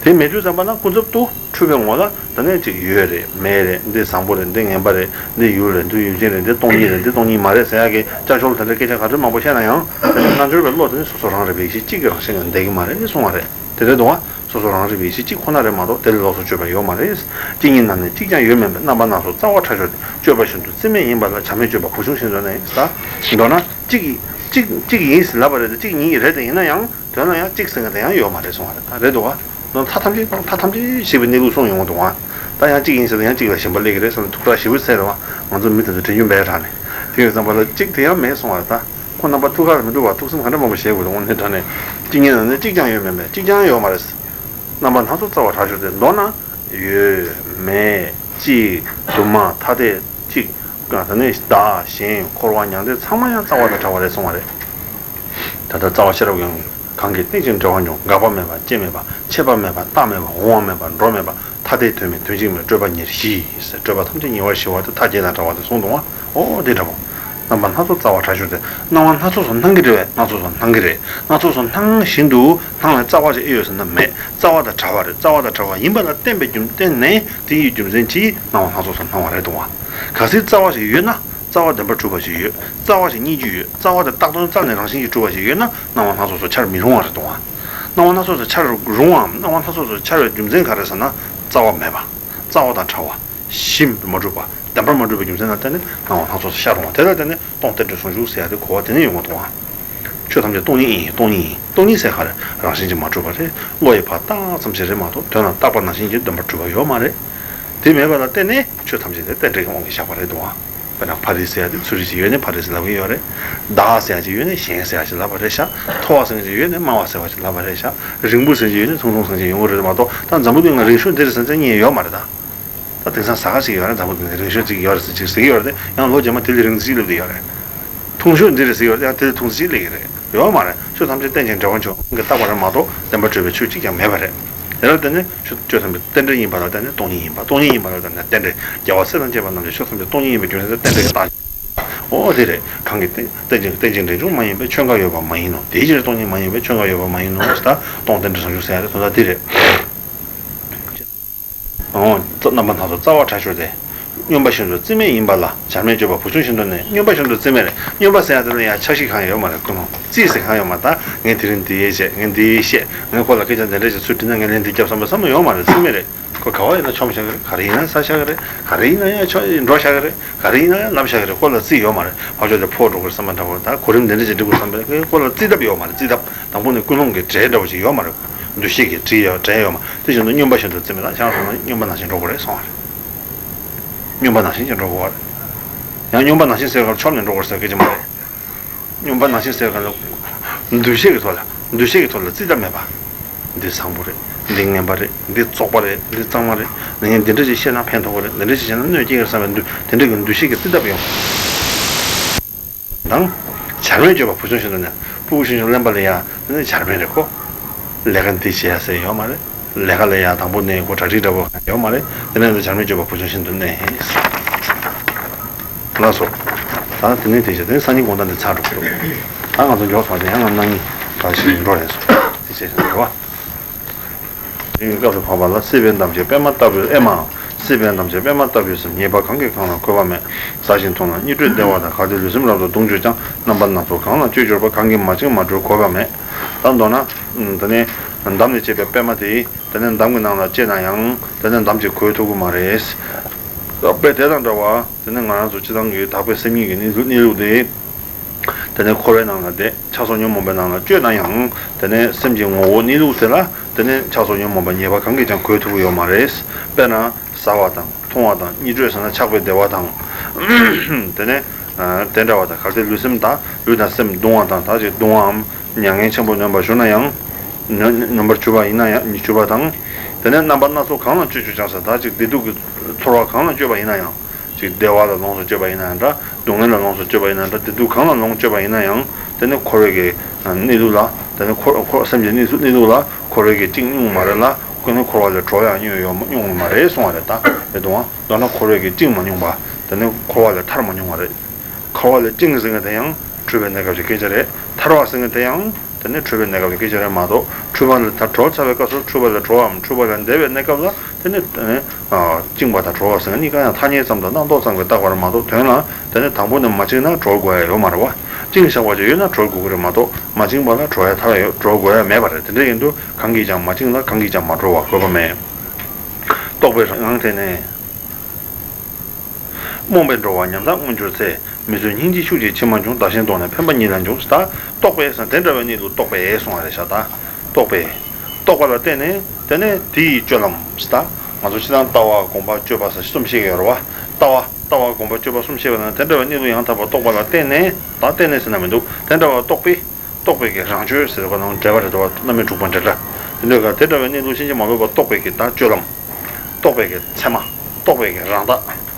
དེ་མེད་དུས་ཙམ་པ་ན་ཀུན་རྫོབ་ཏུ་འཁྲུལ་པའི་ངོ་ལ། ད་ནི་གཅིག་ཡོད་རེད། མེད་རེད། འདི་བཟང་པོ་རེད། འདི་ངན་པ་རེད། འདི་ཡུལ་རེད། འདི་ཡུལ་ཅན་རེད། འདི་སྟོང་ཉིད་རེད། འདི་སྟོང་ཉིད་མ་རེད་ཟེར་ཡག་གི་ཅ་ཆོལ་དེ་འདྲའི་སྐད་ཆ་ག་ཚོད་མང་པོ་བཤད་ན་ཡང་། དེ་ནི་རྣལ་འབྱོར་པའི་བློ་དེ་ནི་སོ་སོ་རང་རིག་པའི་ཡེ་ཤེས་གཅིག་གི་རང་བཞིན་ལས་འདས་ཀྱི་མ་རེད་གསུང་བ་རེད། དེ་རེད་འདུག་བ། སོ་སོ་རང་རིག་པའི་ཡེ་ཤེས་གཅིག་ཁོ་ན་རེད་མ་གཏོགས། དེ་ལས་ལོགས་སུ་སྤྱོད་པ་ཡོད་མ་རེད། གཅིག་ཉིད་ན་ནི་གཅིག་ཀྱང་ཡོད་མིན་པས། རྣམ་པ་སྣ་ཚོགས་རྩ་བ་ཕྲ་ཤོས་ཏེ། སྤྱོད་པ་བཞིན་དུ་རྩིས་མེད་ཡིན་པ་ལ། བྱར་མེད་སྤྱོད་པ་བུ་ཆུང་བཞིན་དུ་ནི། ད་མདོར་ན་གཅིག་གཅིག་གཅིག་ཡིན་ཟེར་ལབ་པ་རེད་དེ། གཅིག་ཉིད་རེད་དེ། ཡིན་ན་ཡང་དོན་ལ་ཡང་གཅིག་ཟེར་མཁན་དེ་ཡང་ཡོད་མ་རེད་གསུང་བ་རེད། ད་རེད་འདུག་བ། མཐའ་ཐམས་ཅད་དང་མཐའ་ཐམས་ཅད་ཞེས་པའི་གནས་ལུགས་གསུངས་ཡོང་གི་འདུག་ཨ། ད་ཡང་གཅིག་ཡིན་ཟེར་ན་ཡང་གཅིག་ལ་ཞེན་པ་སླེབས་ཀྱི་རེད་བསམ་ནས་ཐུགས་ཁྲག་ཞེ་པོ་འཚེར་རེད་བ། ང་ཚོ་མི་དེ་ཚོ་དྲན་རྒྱུ་མེད་དྲགས་ནས། དེ་ཡོད་ཙམ་པ་ལ་གཅིག་དེ་ཡང་མེད་གསུང་བ་རེད། ད་ཁོ་རྣམ་པ་ཐུགས་ཁ་ལ་མི་འགྲོ་བར་ཐུགས་སེམས་ག་འདྲ་མང་པོ་བཞེས་དགོས་འདུག་དངོས་གནས་དྲང་གནས། གཅིག་ཉིད་ན་ནི་གཅིག་ཀྱང་ཡོད་མིན་པས། གཅིག་ཀྱང་ཡོད་མ་རེད། རྣམ་པ་སྣ་ཚོགས་རྩ་བ་ཕྲ་ཤོས་ཏེ། མདོར་ན་ཡོད་མེད་གཅིག་དུ་མ་ཐ་དད་གཅིག་ད་ནི་བདག་གཞན་འཁོར་བ་མྱང་འདས་ཚང་མ་ཡང་རྩ་བ་དང་བྲལ་བ་རེད་གསུང་བ་རེད། ད་ལྟ་རྩ་བ་ཤེས་རབ་ཀྱིས། གང་གིས་རྟེན་ཅིང་འབྲེལ་བར་འབྱུང་། འགག་པ་མེད་པ་སྐྱེ་མེད་པ། ཆད་པ་མེད་པ་རྟག་མེད་པ། འོང་བ་མེད་པ་འགྲོ་མེད་པ། ཐ་དད་དོན་མེད་དོན་གཅིག་མེད། སྤྲོས་པ་ཉེར་ཞི་ཟེར། སྤྲོས་པ་ཐམས་ཅད་ཉེ་བར་ཞི་བ་སྟེ། མཐའ་བརྒྱད་དང་བྲལ་བ་སྟེ་གསུངས་འདུག་བ། ཨོ་དེ་འདྲ་པོ། རྣམ་པ་སྣ་ཚོགས་རྩ་བ་ཕྲ་ཤོས་ཏེ། སྣང་བ་སྣ་ཚོགས་སུ་སྣང་གི་རེད་པས། སྣ་ཚོགས་སུ་སྣང་གི་རེད། སྣ་ཚོགས་སུ་སྣང་བཞིན་དུ་སྣང་བའི་རྩ་བ་ཞིག་ཨེ་ཡོད་ཟེར་ན་མེད། རྩ་བ་དང་བྲལ་བ་རེད། རྩ་བ་དང་བྲལ་བ་ཡིན་པ་ལ་བརྟེན་པའི་རྒྱུ་བརྟེན་ནས། དེ་ཡི་རྒྱུ་མཚན་གྱིས་སྣང་བ་སྣ་ཚོགས་སུ་སྣང་བ་རེད་འདུག་བ། གལ་སྲིད་རྩ་བ་ཞིག་ཡོད་ན། རྩ་བ་བདེན་པར་གྲུབ་པ་ཞིག་ཡོད། རྩ་བ་ཞིག་རྙེད་རྒྱུ་ཡོད། རྩ་བ་དེ་བཏགས་དོན་རྩ་ནས་རང་བཞིན་གྱིས་གྲུབ་པ་ཞིག་ཡོད་ན། སྣང་བ་སྣ་ཚོགས་སུ་འཆར་མི་རུང་བ་རེད་འདུག་བ། སྣང་བ་སྣ་ཚོགས་སུ་འཆར་རུང་བའམ། སྣང་བ་སྣ་ཚོགས་སུ་འཆར་བའི་རྒྱུ་མཚན་ག་རེ་ཟེར་ན། རྩ་བ་མེད་པ། རྩ་བ་དང་བྲལ་བ། གཞི་མ་གྲུབ་པ། བདེན་པར་མ་གྲུབ་པའི་རྒྱུ་མཚན་ལ་བརྟེན་ནས་སྣང་བ་སྣ་ཚོགས་སུ་ཤར་རུང་བ། དེ་ལ་བརྟེན་ནས་སྟོང་རྟེན་འབྲེལ་ཟུང་འཇུག་ཟེར་ཡ་དེ་གོ་བ་དེ་ནས་ཡོང་གི་འདུག་བ། ཆོས་ཐམས་ཅད་སྟོང་ཉིད་ཨིན། སྟོང་ཉིད་ཨིན། སྟོང་ཉིད་ཟེར་ག་རེ། རང་བཞིན་གྱིས་མ་གྲུབ་པ་རེད། བློ་ཡིས་ཕར་བཏགས་ཙམ་ཞིག་རེད་མ་གཏོགས། དོན་ལ་བཏགས་པ་ནང་བཞིན་གྱིས་བདེན་པར་གྲུབ་པ་ཡོད་མ་རེད། དེ་མེད་པ་ལ་བརྟེན་ནས་ཆོས་ཐམས་ཅད་དེ་རྟེན་འབྲེལ་གྱི་དབང་གིས་བཞག་པ་རེད་འདུག་བ། དཔེར་ན་ཕ་རི་ཟེར་ཡ་དེ་ཚུལ་རིག་ཅིག་ཡོད་ནས་ཕ་རི་ཟེར་ལབ་ཀྱི་ཡོད་རེད། བདག་ཟེར་ཡ་ཅིག་ཡོད་ནས་གཞན་ཟེར་ཡ་ཅིག་ལབ་པ་རེད་ཤག་མཐོ་བ་ཟེར་ཡ་ཅིག་ཡོད་ནས་དམའ་བ་ཟེར་བ་ཅིག་ལབ་པ་རེད་ཤག་རིང་པོ་ཟེར་ཡ་ཅིག་ཡོད་ནས་ཐུང་ཐུང་ཟེར་ཡ་ཅིག་ཡོང་གི་རེད་མ་གཏོགས། ད་འཛམ་བུ་གླིང་ལ་རིང་ཤོས་འདི་རེད་ཟེར་མཁན་གཉིས་ཡོད་མ་རེད་ད། ད་དེང་སང་ཟ་ཁང་ཞིག་ཡོད་རེད། འཛམ་བུ་གླིང་ནས་རིང་ཤོས་ཅིག་ཡོད་རེད་ཟེར་ཅིག་ཟེར་གྱི་ཡོད་རེད་དེ། ཡང་ལོ་རྗེས་མ་དེ་ལས་རིང་ཙམ་ཞིག་སླེབས་བསྡད་ཡོད་རེད། ཐུང་ཤོས་འདི་རེད་ཟེར་གྱི་ཡོད་རེད་དེ། ཡང་དེ་ལས་ཐུང་ཙམ་ཞིག་སླེབས་ཀྱི་རེད། ཡོད་མ་རེད། ཆོས་ཐམས་ཅད་རྟེན་ཅིང་འབྲེལ་བར་འབྱུང་གིས་བཏགས་པ་རེད་མ་གཏོགས། བདེན་པར་གྲུབ་པའི་ཆོས་གཅིག་ཀྱང་མེད་པ་རེད། དེ་ལ་བརྟེན་ནས་ཆོས་ཆོས་ཐམས་ཅད་རྟེན་འབྲེལ་ཡིན་པ་ལ་བརྟེན་ནས་སྟོང་ཉིད་ཡིན་པ། སྟོང་ཉིད་ཡིན་པ་ལ་བརྟེན་ནས་རྟེན་འབྲེལ། རྒྱལ་བ་སྲས་དང་བཅས་པ་རྣམས་ཀྱིས་ཆོས་ཐམས་ཅད་སྟོང་ཉིད་ཡིན་པའི་རྒྱུ་མཚན་དེ་རྟེན་འབྲེལ་གྱི་རྟགས། ཨོ་དེ་རེད། གང་གིས་རྟེན་རྟེན་ཅིང་རྟེན་ཅིང་འབྲེལ་འབྱུང་མ་ཡིན་པས། ཆོས་འགའ་ཡོད་པ་མ་ཡིན་ནོ། དེའི་ཕྱིར་སྟོང་ཉིད་མ་ཡིན་པས། ཆོས་འགའ་ཡོད་པ་མ་ཡིན་ནོ། ད་སྟོང་རྟེན་འབྲེལ་ཟུང་འཇུག་ཟེར་ཡ་དེ་དོན་དག་དེ་རེད། ཨོ། རྣམ་པ་སྣ་ཚོགས་རྩ་བ་ཕྲ་ཤོས་ཏེ། མངོན་པ་བཞིན་དུ་རྩིས་མེད་ཡིན་པ་ལ། བྱར་མེད་སྤྱོད་པ་བུ་ཆུང་བཞིན་དུ་ནི། མངོན་པ་བཞིན་དུ་རྩིས་མེད་རེད། མངོན་པ་ཟེར་ཡ་དེ་ལ་ཡང་འཆར་གཞི་གང་ཡང་ཡོད་མ་རེད། ཀུན་སློང་རྩིས་ཟེར་གང་ཡང་ཡོད་མ་རེད། ད་ངས་དེ་རིང་འདི་ཡས་བྱས། ངས་འདི་ཡས་བཤད། ངས་ཁོ་ལ་སྐད་ཆ་འདི་འདྲ་ཞིག་ཚུར་དྲིས་ན་ངས་ལན་འདི་རྒྱབ་བསམ་པའི་བསམ་བློ་ཡོད་མ་རེད། རྩིས་མེད་རེད། ཁོ་ག་བ་ཡིན་ན་མཆོངས་བཞག་གི་རེད། ག་རེ་ཡིན་ན་ཟ་བཞག་གི་རེད། ག་རེ་ཡིན་ན་ཡང་ཆོ་འགྲོ་བཞག་གི་རེད། ག་རེ་ཡིན་ན་ཡང་ལབ་བཞག་གི་རེད། ཁོ་ལ་རྩིས་ཡོད་མ་རེད། ཕར་ཕྱོགས་དེ་ཕོག་འགྲོ་གི་རེད་བསམ་པ་འདྲ་བོ། ད་གོ་རིམ་འདི་འདྲ་ཞིག་འགྲིག་དགོས་བསམ་པའི་ཁོ་ལ་རྩིས་ཐབས་ཡོད་མ་རེད། རྩིས་ཐབས། དང་པོ་ནས་ཀུན་སློང་གི་འབྲེལ་འདྲ་བོ་ཞིག་ཡོད་མ་རེད། འདུ་ཤེས་ཀྱི་འབྲེལ་ཡོད། འབྲེལ་ཡོད་མ། དེ་བཞིན་དུ་མངོན་པ་བཞིན་དུ་རྩིས་མེད་ལ། ཆ་ཚང་མངོན་པ་ནང་བཞིན་འགྲོ་དགོས་རེད་གསུང་བ་རེད། མངོན་པ་ནང་བཞིན་གྱིས་འགྲོ་དགོས་པ་རེད། ཡང་མངོན་པ་ནང་བཞིན་ཟེར་བ་ལ་ཆོབ་ནས་འགྲོ་དགོས་ཟེར་སྐད་ཆ་མ་རེད། མངོན་པ་ནང་བཞིན་ཟེར་བ་ལ་འདུ་ཤེས་ཀྱི་ཐོག་ལ། འདུ་ཤེས་ཀྱི་ཐོག་ལ་རྩིས་ཐབས་མེད་པ། འདི་བཟང་པོ་རེད། འདི་ངན་པ་རེད། འདི་བཙོག་པ་རེད། འདི་གཙང་མ་རེད། འདི་ངས་འདི་འདྲ་ཞིག་བཤད་ན་ཕན་ཐོགས་པ་རེད། འདི་འདྲ་ཞིག་བཤད་ན་གནོད་སྐྱེལ་གྱི་རེད་བསམ་པའི་འདུ། དེ་འདྲ་གི་འདུ་ཤེས་ཀྱི་རྩིས་ཐབས་ཡོང་། དང་། བྱར་མེད་སྤྱོད་པ་བུ་ཆུང་བཞིན་དུ་ནི། སྤུ་གུ་ཆུང་ཆུང་གླེན་པ་ལ་ཡ་དེ་ནི་བྱར་མེད་རེད་ཁོ། ལས་ཀ་འདི་བྱེད་ཡ་ཟེར་ཡོད་མ་རེད། ལས་ཀ་ལ་ཡ་དང་པོ་ནས་ཁོ་གྲ་སྒྲིག་འདྲ་པོ་ཡོད་མ་རེད། དེ་ནས་བྱར་མེད་སྤྱོད་པ་བུ་ཆུང་བཞིན་དུ་གནས། ལགས་སོ། ད་དེ་ནས་དེ་བྱས་དེ་ནས་སང་ཉིན་དགོང་དག་འདི་ཚར་འགྲོ་གི་འདུག་ད་ང་ཚོ་མགྱོགས་སོང་སྟེ་ཡང་ང་གནངས་ཉིན་ད་ཞིག་འགྲོ་རེད་སོ། དེ་བྱས་བྱས་རེད་བ། དེའི་སྐབས་སུ་བབ་པ་ལ་སྲིད་པའི་འདམ་གྱི་པད་མ་ལྟ་བུའི་ཨེ་མའམ། སྲིད་པའི་འདམ་བྱེད་པད་མ་ལྟ་བུའི་སེམས། ཉེས་པ་གང་གིས་གང་ལ་གོས་པ་མེད། ཟ་ཞིང་འཐུང་ལ་སྙིགས་དྲོད་བདེ་བ་དང་། གལ་ཏེ་ལུས་སེམས་རབ་ཏུ་གདུང་གྱུར་ཀྱང་། རྣམ་པ་སྣ་ཚོགས་གང་ལ་སྤྱོད་གྱུར་པ། གང་གིས་མ་བཅིངས་མ་གྲོལ་གོས་པ་མེད། ད་མདོར་ན། དེ་ནས་འདམ་ལས་བྱས་པའི་པད་མ་དེ། དེ་ནས་འདམ་གྱི་ནང་ལ་སྐྱེས་ན་ཡང་། དེ་ནས་འདམ་གྱིས་གོས་ཐུབ་ཀྱི་མ་རེད། དཔེ་དེ་དང་འདྲ་བ། དེ་ནས་ང་རང་ཚོ་སྤྱིར་བཏང་གི་དག་པའི་སེམས་ཉིད་ཀྱི་གནས་ལུགས་གནས་ལུགས་དེ། དེ་ནས་འཁོར་བའི་ནང་ལ་བསྡད། ཆགས་སོགས་ཉོན་མོངས་པའི་ནང་ལ་སྤྱོད་ན་ཡང་། དེ་ནས་སེམས་ཀྱི་ངོ་བོ་གནས་ལུགས་དེ་ལ། དེ་ནས་ཆགས་སོགས་ཉོན་མོངས་པ་ཉེས་པ་གང་གིས་ཀྱང་གོས་ཐུབ་ཀྱི་ཡོད་མ་རེད། དཔེར་ན། ཟ་བ་དང་འཐུང་བ་དང་། སྙིགས་དྲོད་ཟ་ན་ཆགས་པའི་བདེ་བ་དང་། དེ་ནས། ཨ། དེ་འདྲ་བ་དང་། གལ་ཏེ་ལུས་སེམས་དང་། ལུས་དང་སེམས་གདུང་བ་དང་། ད་ཅིག་གདུང་བའམ་མྱ་ངན་ཆེན་པོ་ནོན་པར་གྱུར་ན་ཡང་། ནོན་ནོན་པར་གྱུར་པ་ཡིན་ན་ཡང་། གྱུར་པ་དང་། དེ་ནས་རྣམ་པ་སྣ་ཚོགས་གང་ལ་སྤྱོད་གྱུར་ཀྱང་ཟེར། ད་ཅིག་བདེ་སྡུག་གི་ཚོར་བ་གང་ལ་སྤྱོད་པ་ཡིན་ན་ཡང་། ཅིག་བདེ་བ་ལ་ལོངས་སུ་སྤྱོད་པ་ཡིན་ན་འདྲ། སྡུག་བསྔལ་ལ་ལོངས་སུ་སྤྱོད་པ་ཡིན་ན་འདྲ། བདེ་སྡུག་གང་ལ་ལོངས་སྤྱོད་པ་ཡིན་ན་ཡང་། དེ་ནི་འཁོར་བའི་གི་གནས་ལུགས་ལ། དེ་ནི་འཁོར་འཁོར་སེམས་ཀྱི་གནས་ཚུལ་གནས་ལུགས་ལ་འཁོར་བའི་གི་བཅིངས་མྱོང་མ་རེད་ལ། ཁོ་ནི་འཁོར་བ་ལས་གྲོལ་ཡང་མྱོང་ཡོད་མྱོང་མ་རེད་གསུང་བ་རེད། ད་རེད་དུང་བ། མདོར་ན་འཁོར་བའི་གི་བཅིངས་མ་མྱོང་པ། དེ་ནི་འཁོར་བ་ལས་ཐར་མ་མྱོང་བ་རེད། འཁོར་བ་ལས་བཅིངས་ཟེར་མཁན་དེ་ཡང་འཁྲུལ་པའི་གནས་སྐབས་ཀྱི་སྐད་ཆ་རེད། ཐར་བ་ཟེར་མཁན་དེ་ཡང་། དེ་ནི་འཁྲུལ་པའི་གནས་སྐབས་ཀྱི་སྐད་ཆ་རེད་མ་གཏོགས། འཁྲུལ་པ་ལས་ཐར་གྲོལ་ཚར་བའི་སྐབས་སུ་འཁྲུལ་པ་ལས་གྲོལ་བའམ་འཁྲུལ་པ་ལས་འདས་པའི་གནས་སྐབས་ལ། དེ་ནི། དེ་ནི། ཨ། བཅིངས་པ་དང་གྲོལ་བ་ཟེར་མཁན་གཉིས་ཀ་ཡང་ཐ་སྙད་ཙམ་དང་རྣམ་རྟོག་ཙམ་གྱི་བཏགས་པ་རེད་མ་གཏོགས། དོན་ལ། དེ་ནི་དང་པོ་ནས་མ་བཅིངས་ན་གྲོལ་དགོས་ཡ་ཡོད་མ་རེད་བ། བཅིངས་བཞག་པ་ཅིག་ཡོད་ན་གྲོལ་དགོས་ཀྱི་རེད་མ་གཏོགས། མ་བཅིངས་པ་ལ་གྲོལ་ཡ་ཐར་ཡ་ཡོད། གྲོལ་དགོས་ཡ་མེད་པ་རེད། དེ་འདྲ་ཡིན་དུས་གང་གིས་ཀྱང་མ་བཅིངས་ལ་གང་གིས་ཀྱང་མ་གྲོལ་བ་གོས་པ་མེད། རྟོག་པའི་རང་དེ་ནས། རྨོངས་པས་འགྲོ་བ་ཉམ་ཐག་མངོན་གྱུར་ཚེ། མི་བཟོད་སྙིང་རྗེའི་ཤུགས་ཀྱིས་མཆི་མ་འབྱུང་། བདག་གཞན་བཟློག་ནས་ཕན་པ་ཉིད་ལ་འབྱུང་། ད་རྟོག་པས་ཟེར་དེ་འདྲ་བའི་གནས་ལུགས་རྟོག་པས་གསུང་བ་རེད་ཤག་ད་རྟོག་པས། རྟོག་པ་ལ་བརྟེན་ནས་དེ་ནས་དེ་ཡི་སྤྱོད་ལམ་ཟེར། ད་ང་ཚོ་སྤྱིར་བཏང་ལྟ་བ་སྒོམ་པ་སྤྱོད་པ་ཟེར་གསུམ་བཤད་ཀྱི་ཡོད་རེད་བ། ལྟ་བ་ལྟ་བ་སྒོམ་པ་སྤྱོད་པ་གསུམ་བཤད་པ་ན། དེ་འདྲ་བའི་གནས་ལུགས་ཡང་དག་པར་རྟོགས་པ་ལ་བརྟེན་ནས། ད་བརྟེན་ནས་ཟེར་ན་མི་འདུག་དེ་འདྲ་བ་རྟོག་པས། རྟོག་པའི་གི་རང་སྤྱོད་ཟེར་བ་ནང་འགྲེལ་པ་རེད་འདུག་བ། རྣམ་སྨིན་དྲུག་པ་འགྲེལ་སྒྲ། དེ་འདྲ་ག་དེ་འདྲ་བའི་གནས་ལུགས་ཕྱིན་ཅི་མ་ལོག་པ་རྟོགས་པའི་གི་ད་སྤྱོད་ལམ། རྟོག་པའི་གི་མཚན་མ། རྟོག་པའི་གི་རང་རྟགས།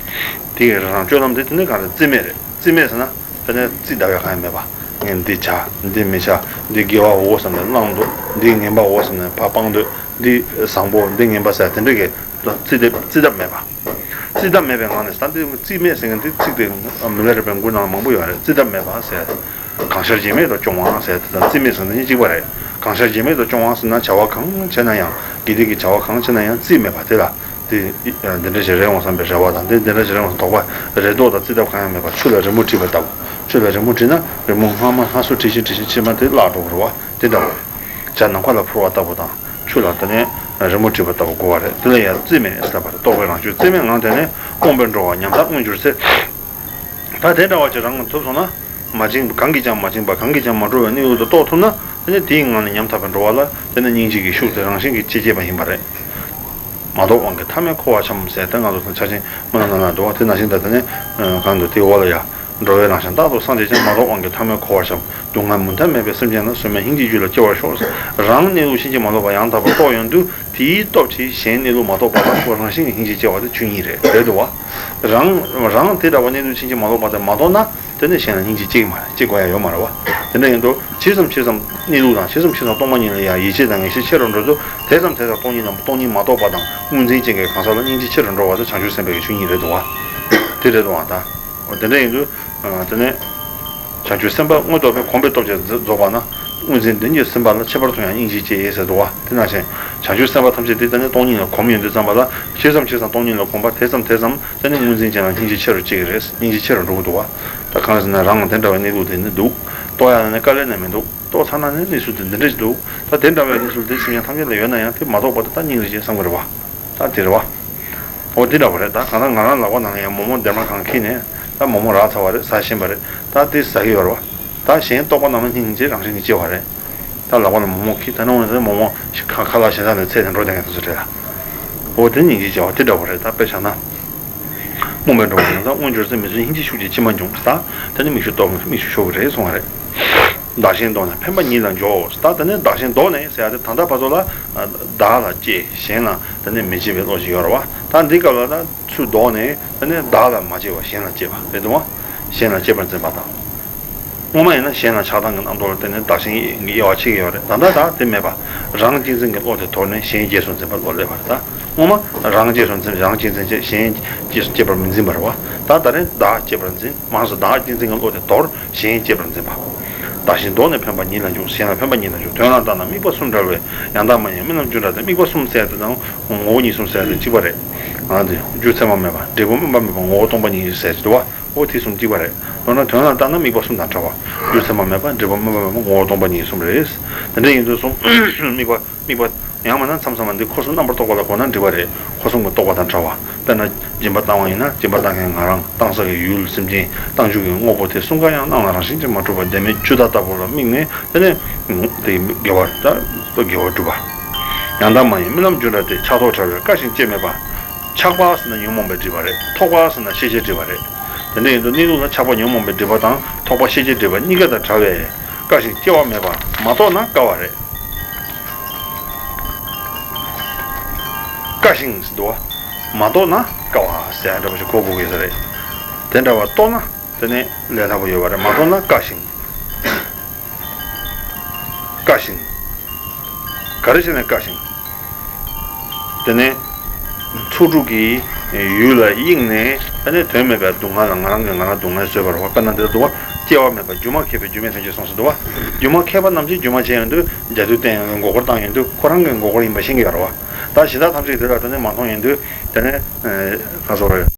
དེ་གི་རང་སྤྱོད་ལམ་དེ། དེ་ནི་གང་རེད། རྩིས་མེད་རེད། རྩིས་མེད་ཟེར་ན། དེ་ནི་རྩིས་གདབ་ཡ་གང་ཡང་མེད་པ། ངས་འདི་བྱ། འདི་མི་བྱ། འདི་དགེ་བའོ་བསམ་ནས་བླངས་འདུག་འདི་ངན་པའོ་བསམ་ནས་ཕར་སྤངས་འདུག་འདི་བཟང་པོ། འདི་ངན་པ་ཟེར་དེ་འདྲ་གི་རྩིས་གདབ་རྩིས་གདབ་མེད་པ། རྩིས་གདབ་མེད་པའི་ངང་ནས། ད་འདི་རྩིས་མེད་ཟེར་མཁན་འདི་ཚིག་དེ་མི་ལ་རས་པའི་མགུར་ནང་ལ་མང་པོ་ཡོད་རེད། རྩིས་གདབ་མེད་པ་ཟེར། གང་ཤར་རྗེས་མེད་དུ་སྐྱོང་བ་ཟེར་དེ་དང་རྩིས་མེད་ཟེར་འདི་གཉིས་གཅིག་པ་རེད། གང་ཤར་རྗེས་མེད་དུ་སྐྱོང་བ་ཟེར་ན་བྱ་བ་གང་བྱས་ན་ཡང་། དགེ་སྡིག་གི་བྱ་བ་གང་བྱས་ན་ཡང་རྩིས་མེད་པ་དེ་ལ། དེ་འདི་འདྲ་ཞིག་རེད་འོང་བསམ་པའི་རེ་བ་དང་། འདི་འདི་འདྲ་ཞིག་རེད་འོང་བསམ་དོགས་པ། རེ་དོགས་དང་རྩིས་གདབ་གང་ཡང་མེད་པ། ཆུ་ལ་རི་མོ་བྲིས་པ་ལྟ་བུ། ཆུ་ལ་རི་མོ་བྲིས་ན་རི་མོ་སྔ་མ་སྔ་སོ་བྲིས་ཤིང་བྲིས་ཤིང་ཕྱི་མ་དེ་བརླག་འགྲོ་གི་རེད་བ། དེ་འདྲ་བ། བྱ་ནམ་མཁའ་ལ་འཕུར་བ་ལྟ་བུ་དང་། ཆུ་ལ་དེ་ནས་རི་མོ་བྲིས་པ་ལྟ་བུ་དགོས་པ་རེད། དེ་ལ་ཡང་རྩིས་མེད་ཟེར་བ་རེད། རྟོག་པའི་རང་སྤྱོད་རྩིས་མེད་ངང་དེ་ནས། རྨོངས་པས་འགྲོ་བ་ཉམ་ཐག་མངོན་གྱུར་ཚེ། ད་དེ་འདྲ་བ་ཅིག་རང་གིས་ཐུབ་སོང་ན། མ་བཅིངས། གང་གིས་ཀྱང་མ་བཅིངས་པ། གང་གིས་ཀྱང་མ་གྲོལ་བའི་གནས་ལུགས་དེ་རྟོགས་ཐུབ་ན། དེ་ནི་དེའི་ངང་ནས་ཉམ་ཐག་པའི་འགྲོ་བ་ལ། དེ་ནི་སྙིང་རྗེ་གི་ཤུགས་དེ་རང་བཞིན་གྱིས་སྐྱེ་སྐྱེ་བ་ཡིན་པ་རེད། མ་རྟོགས་དབང་གིས་ཐ་མལ་འཁོར་བར་འཁྱམས་ཟེར་ཏེ་ང་ཚོ་དང་ཆ་ཅན་མི་ལ་ན་ན་འདུག་བ། དེ་ནང་བཞིན་ད་དེ་ནི་གང་འདུག་དེའི་འོག་ལ་ཡ། འགྲོ་བའི་རང་བཞིན་རྟག་ཏུ་སངས་རྒྱས་ཀྱང་། མ་རྟོགས་དབང་གིས་ཐ་མལ་འཁོར་བར་འཁྱམས། སྡུག་བསྔལ་མུ་མཐའ་མེད་པའི་སེམས་ཅན་ལ། བཟོད་མེད་སྙིང་རྗེའི་རྒྱུད་ལ་སྐྱེ་བར་ཤོག་ཟེར། རང་གནས་ལུགས་ཕྱིན་ཅི་མ་ལོག་པ་ཡང་དག་པར་རྟོགས་ཡོང་དུས། དེའི་སྟོབས་ཀྱིས་གཞན་གནས་ལུགས་མ་རྟོགས་པ་དང་། ཁོ་རང་བཞིན་གྱིས་སྙིང་རྗེ་སྐྱེ་བ་དེ་ཆོས་ཉིད་རེད། རེད་འདུག་བ། རང་རང་དེ་འདྲ་བ་གནས་ལུགས་ཕྱིན་ཅི་མ་ལོག་པ་དེ་མ་རྟོགས་ན། དེ་ནི་གཞན་ལ་སྙིང་རྗེ་སྐྱེ་གི་མ་རེད། སྐྱེ་དགོས་ཡ་ཡོད་མ་རེད་བ། དེ་འདྲ་ཡིན་དུས་ཇི་ཙམ་ཇི་ཙམ་གནས་ལུགས་དང་། ཇི་ཙམ་ཇི་ཙམ་སྟོང་པ་ཉིད་ལ་ཡང་ཡིད་ཆེས་དང་ངེས་ཤེས་ཆེ་རུ་འགྲོ་དུས། དེ་ཙམ་དེ་ཙམ་སྟོང་ཉིད་ནམ་སྟོང་ཉིད་མ་རྟོགས་པ་དང་། དངོས་འཛིན་ཅན་གྱི་གང་ཟག་ལ་སྙིང་རྗེ་ཆེ་རུ་འགྲོ་བ་དེ་བྱང་ཆུབ་སེམས་དཔའི་ཆོས་ཉིད་རེད་འདུག་བ། དེ་རེད་འདུག་བ་ད། འོ་དེ་འདྲ་ཡིན་དུས། དེ་ནས། བྱང་ཆུབ་སེམས་དཔའ་དངོས་རྟོགས་པས་གོམས་པའི་སྟོབས་ཀྱིས་རྫོགས་པ་ན། དངོས་འཛིན་བདེན་གྱི་སེམས་དཔའ་ལ། ཁྱད་པར་དུ་ཡང་སྙིང་རྗེ་སྐྱེ་ཟེར་འདུག་བ། དེ་ནང་བཞིན་བྱང་ཆུབ་སེམས་དཔའ་ཐམས་ཅད་དེ་ད་ནི་སྟོང་ཉིད་ལ་གོམས་ཡོང་དུས་ཙམ་པ་ལ། ཇི་ཙམ་ཇི་ཙམ་སྟོང་ཉིད་ལ་གོམས་པ་དེ་ཙམ་དེ་ཙམ་ད་ནི་དངོས་འཛིན་ཅན་ལ་སྙིང་རྗེ་ཆེ་རུ་སྐྱེ་གི་རེད། སྙིང་རྗེ་ཆེ་རུ་འགྲོ་གི་འདུག་བ། ད་གང་ཟེར་ན་རང་དེ་འདྲ་བའི་གནས་ལུགས་དེ་ནི་འདུག་རྟོགས་ཡ་ལ་ནི་དཀའ་ལས་ནི་མི་འདུག་རྟོགས་ཚར་ན་ནི་གནས་ཚུལ་དེ་འདི་འདྲ་ཞིག་འདུག་ད་དེ་འདྲ་བའི་གནས་ཚུལ་དེ་སེམས་ཅན་ཐམས་ཅད་ལ་ཡོད་ན་ཡང་དེ་མ་རྟོགས་པ་དེ་ད་སྙིང་རྗེ་བསམ་གི་རེད་བ། ད་དེ་རེད་བ། འོ་དེ་འདྲ་བ་རེད། ད་གང་ལྟར་ང་རང་ལག་པ་ནང་ལ་ཡང་མོག་མོག་སྡེར་མ་གང་འཁྱེར་ནས། ད་མོག་མོག་རག་ཚར་བ་རེད། ཟ་བཞིན་པ་རེད། ད་དེ་ཟ་གི་ཡོད་རེད་བ། ད་གཞན་རྟོག་པ་རྣམས་ལ་སྙིང་རྗེ་རང་བཞིན་གྱིས་སྐྱེ་བ་རེད། ད་ལག་པ་ལ་མོག་མོག་འཁྱེར། ད་ནི་འོ་ན་མོག་མོག་ཁ་ཁ་ལག་གཞན་དག་ནས་ཚད་དེ་འགྲོ་བསྡད་མཁན་དེ་ཚོ་རེད་ལ། འོ་དེ་སྙིང་རྗེ་སྐྱེ་བ་དེ་འདྲ་བ་རེད། ད་དཔེ་བཞག་ན། རྨོངས་པས་འགྲོ་བ་ཉམ་ཐག་མངོན་གྱུར་ཚེ། མི་བཟོད་སྙིང་རྗེའི་ཤུགས་ཀྱིས་མཆི་མ་འབྱུང་། ད་དེ་ནི་མིག་ཆུ་གཏོང་མིག་ཆུ་ཤོར་གི་རེད་གསུང་བ་རེད། བདག་གཞན་བཟློག་ནས་ཕན་པ་ཉིད་ལ་འཇོག་ད་དེ་ནས་བདག་གཞན་བཟློག་ནས་ཟེར་ཡ་དེ་ད་ལྟ་བར་དུ་ལ། བདག་ལ་གཅེས། གཞན་ལ་དེ་ནས་མི་གཅེས་པའི་བློ་ཞིག་ཡོད་རེད་བ། ད་འདི་སྐབས་ལ་ད་ཚུར་བཟློག་ནས་དེ་ནས་བདག་ལ་མ་གཅེས་པ་གཞན་ལ་གཅེས་པ་རེད་འདུག་བ། གཞན་ལ་གཅེས་པར་འཛིན་པ་དང་། སྔོན་མ་ཡིན་ན་གཞན་ལ་ཆགས་སྡང་གི་རྣམ་རྟོག་ལ་བརྟེན་ནས་བདག་གཞན་གྱི་དབྱེ་བ་ཕྱེ་གི་ཡོད་རེད། ད་ལྟ་ད་དེ་མེད་པ། རང་གཅེས་འཛིན་གྱི་བློ་དེ་དོར་ནས་གཞན་གཅེས་སུ་འཛིན་པའི་བློ་སླེབས་པ་རེད། ད་སྔོན་མ་རང་གཅེས་སུ་འཛིན། རང་གཅེས་འཛིན་བྱས། གཞན་གཅེས་སུ་གཅེས་པར་མི་འཛིན་པ་རེད་བ། ད་ད་རེས་བདག་གཅེས་པར་འཛིན། མ་སོ་བདག་གཅེས་འཛིན་གྱི་བློ་དེ་དོར། གཞན་གཅེས་པར་འཛིན་པ། བདག་གཞན་བཟློག་ནས་ཕན་པ་ཉིད་ལ་འཇུག་གཞན་ལ་ཕན་པ་ཉིད་ལ་འཇུག་དོན་ལ་བཏང་ན་དམིགས་པ་གསུམ་བྲལ་བའི་ཡང་དག་མ་ཡིན་རྨི་ལམ་རྒྱུ་འབྲས་དང་དམིགས་པ་གསུམ་ཟེར་དེ་དང་ངོ་བོ་ཉིད་གསུམ་ཟེར་དེ་གཅིག་པ་རེད། ཨ་དེ་རྒྱུ་མཚན་མ་མེད་པ་འབྲས་བུ་སྨིན་པ་མེད་པ་ངོ་བོ་སྟོང་པ་ཉིད་ཟེར་དེ་བ། འོ་དེ་གསུམ་གཅིག་པ་རེད། མདོར་ན་དོན་ལ་བཏང་ན་དམིགས་པ་གསུམ་དང་བྲལ་བ། རྒྱུ་མཚན་མ་མེད་པ་འབྲས་བུ་སྨིན་པ་མེད་པ་ངོ་བོ་སྟོང་པ་ཉིད་གསུམ་རེད། དེ་འདྲ་ཡིན་དུས་སོང་དམིགས་པ་དམིགས་པ་ཡང་མིན་ན་མཚམས་མཚམས་འདི་འཁོར་གསུམ་རྣམ་པར་རྟོག་པ་ལ་གོ་ན་འགྲིག་པ་རེད། འཁོར་གསུམ་གྱི་རྟོག་པ་དང་བྲལ་བ། དཔེར་ན་སྦྱིན་པ་བཏང་བ་ཡིན་ན་སྦྱིན་པ་བཏང་མཁན་ང་རང་བཏང་ས་གི་ཡུལ་སེམས་ཅན་བཏང་བཅུག་གི་དངོས་པོ་དེ་གསུམ་ཀ་ཡང་སྣང་ལ་རང་བཞིན་གྱིས་མ་གྲུབ་པ་བདེན་མེད་ཆུ་ཟླ་ལྟ་བུ་ལ་དམིགས་ནས་དེ་ནས་དེ་དགེ་བ་ད་དགེ་བ་སྒྲུབ་པ། ཡང་དག་མ་ཡིན་རྨི་ལམ་རྒྱུ་འབྲས་དེ་ཆགས་ཐོགས་བྲལ་བའི་བཀའ་བཞིན་སྐྱེ་མེད་པ། ཆགས་པ་ཟེར་ན་ཉོན་མོངས་པའི་སྒྲིབ་པ་རེད། ཐོགས་པ་ཟེར་ན་ཤེས་བྱའི་སྒྲིབ་པ་རེད། དེ་འདྲ་ཡིན་དུས་གནས་ལུགས་ལ་ཆགས་པ་ཉོན་མོངས་པའི་སྒྲིབ་པ་དང་ཐོགས་པ་ཤེས་བྱའི་སྒྲིབ་པ་གཉིས་ཀ་དང་བྲལ་བའི་བཀའ་བཞིན་སྐྱེ་བ་མེད་པ་མ་རྟོགས་ན་དཀའ་བ་རེད། བཀའ་བཞིན་ཟེར་འདུག་བ། མ་རྟོགས་ན་དཀའ་བ་ཟེར་ཡ་འདྲ་པོ་ཞིག་གོ་དགོས་ཀྱི་ས་རེད། དེ་འདྲ་བ་རྟོགས་ན་དེ་ནི་ལས་སླ་པོ་ཡོད་པ་རེད། མ་རྟོགས་ན་དཀའ་ཞིང་། དཀའ་ཞིང་། ག་རེ་བྱས་ནས་དཀའ་ཞིང་། དེ་ནས་ཚོགས་དྲུག་གི་ཡུལ་ལ་གཡེངས་ནས་ཨ་ནི་དོན་མེད་པའི་སྡུག་བསྔལ་ལ་ང་རང་གིས་ང་རང་སྡུག་བསྔལ་བཟོས་པ་རེད་བ། དཔེར་ན་འདིར་འདུག་བ། སྐྱེ་བ་མེད་པ་སྒྱུ་མ་མཁས་པས་སྒྱུ་མའི་སེམས་ཅན་གསུངས་སུ་འདུག་བ། སྒྱུ་མ་མཁས་པ་རྣམས་ཀྱིས་སྒྱུ་མ་བྱས་ཡོང་དུས་མཇལ་དུས་བསྟན་ཡོང་དུས་མགོ་སྐོར་བཏང་ཡོང་དུས་ཁོ་རང་གི་མགོ་སྐོར་ཡིན་པ་ཤེས་ཀྱི་ཡོད་རེད་བ། ད་གཞི་བདག་ཐམས་ཅད་དེ་ལ་དེ་ནས་མ་མཐོང་ཡོང་དུས་དེ་ནས་ག་སོ་རེད།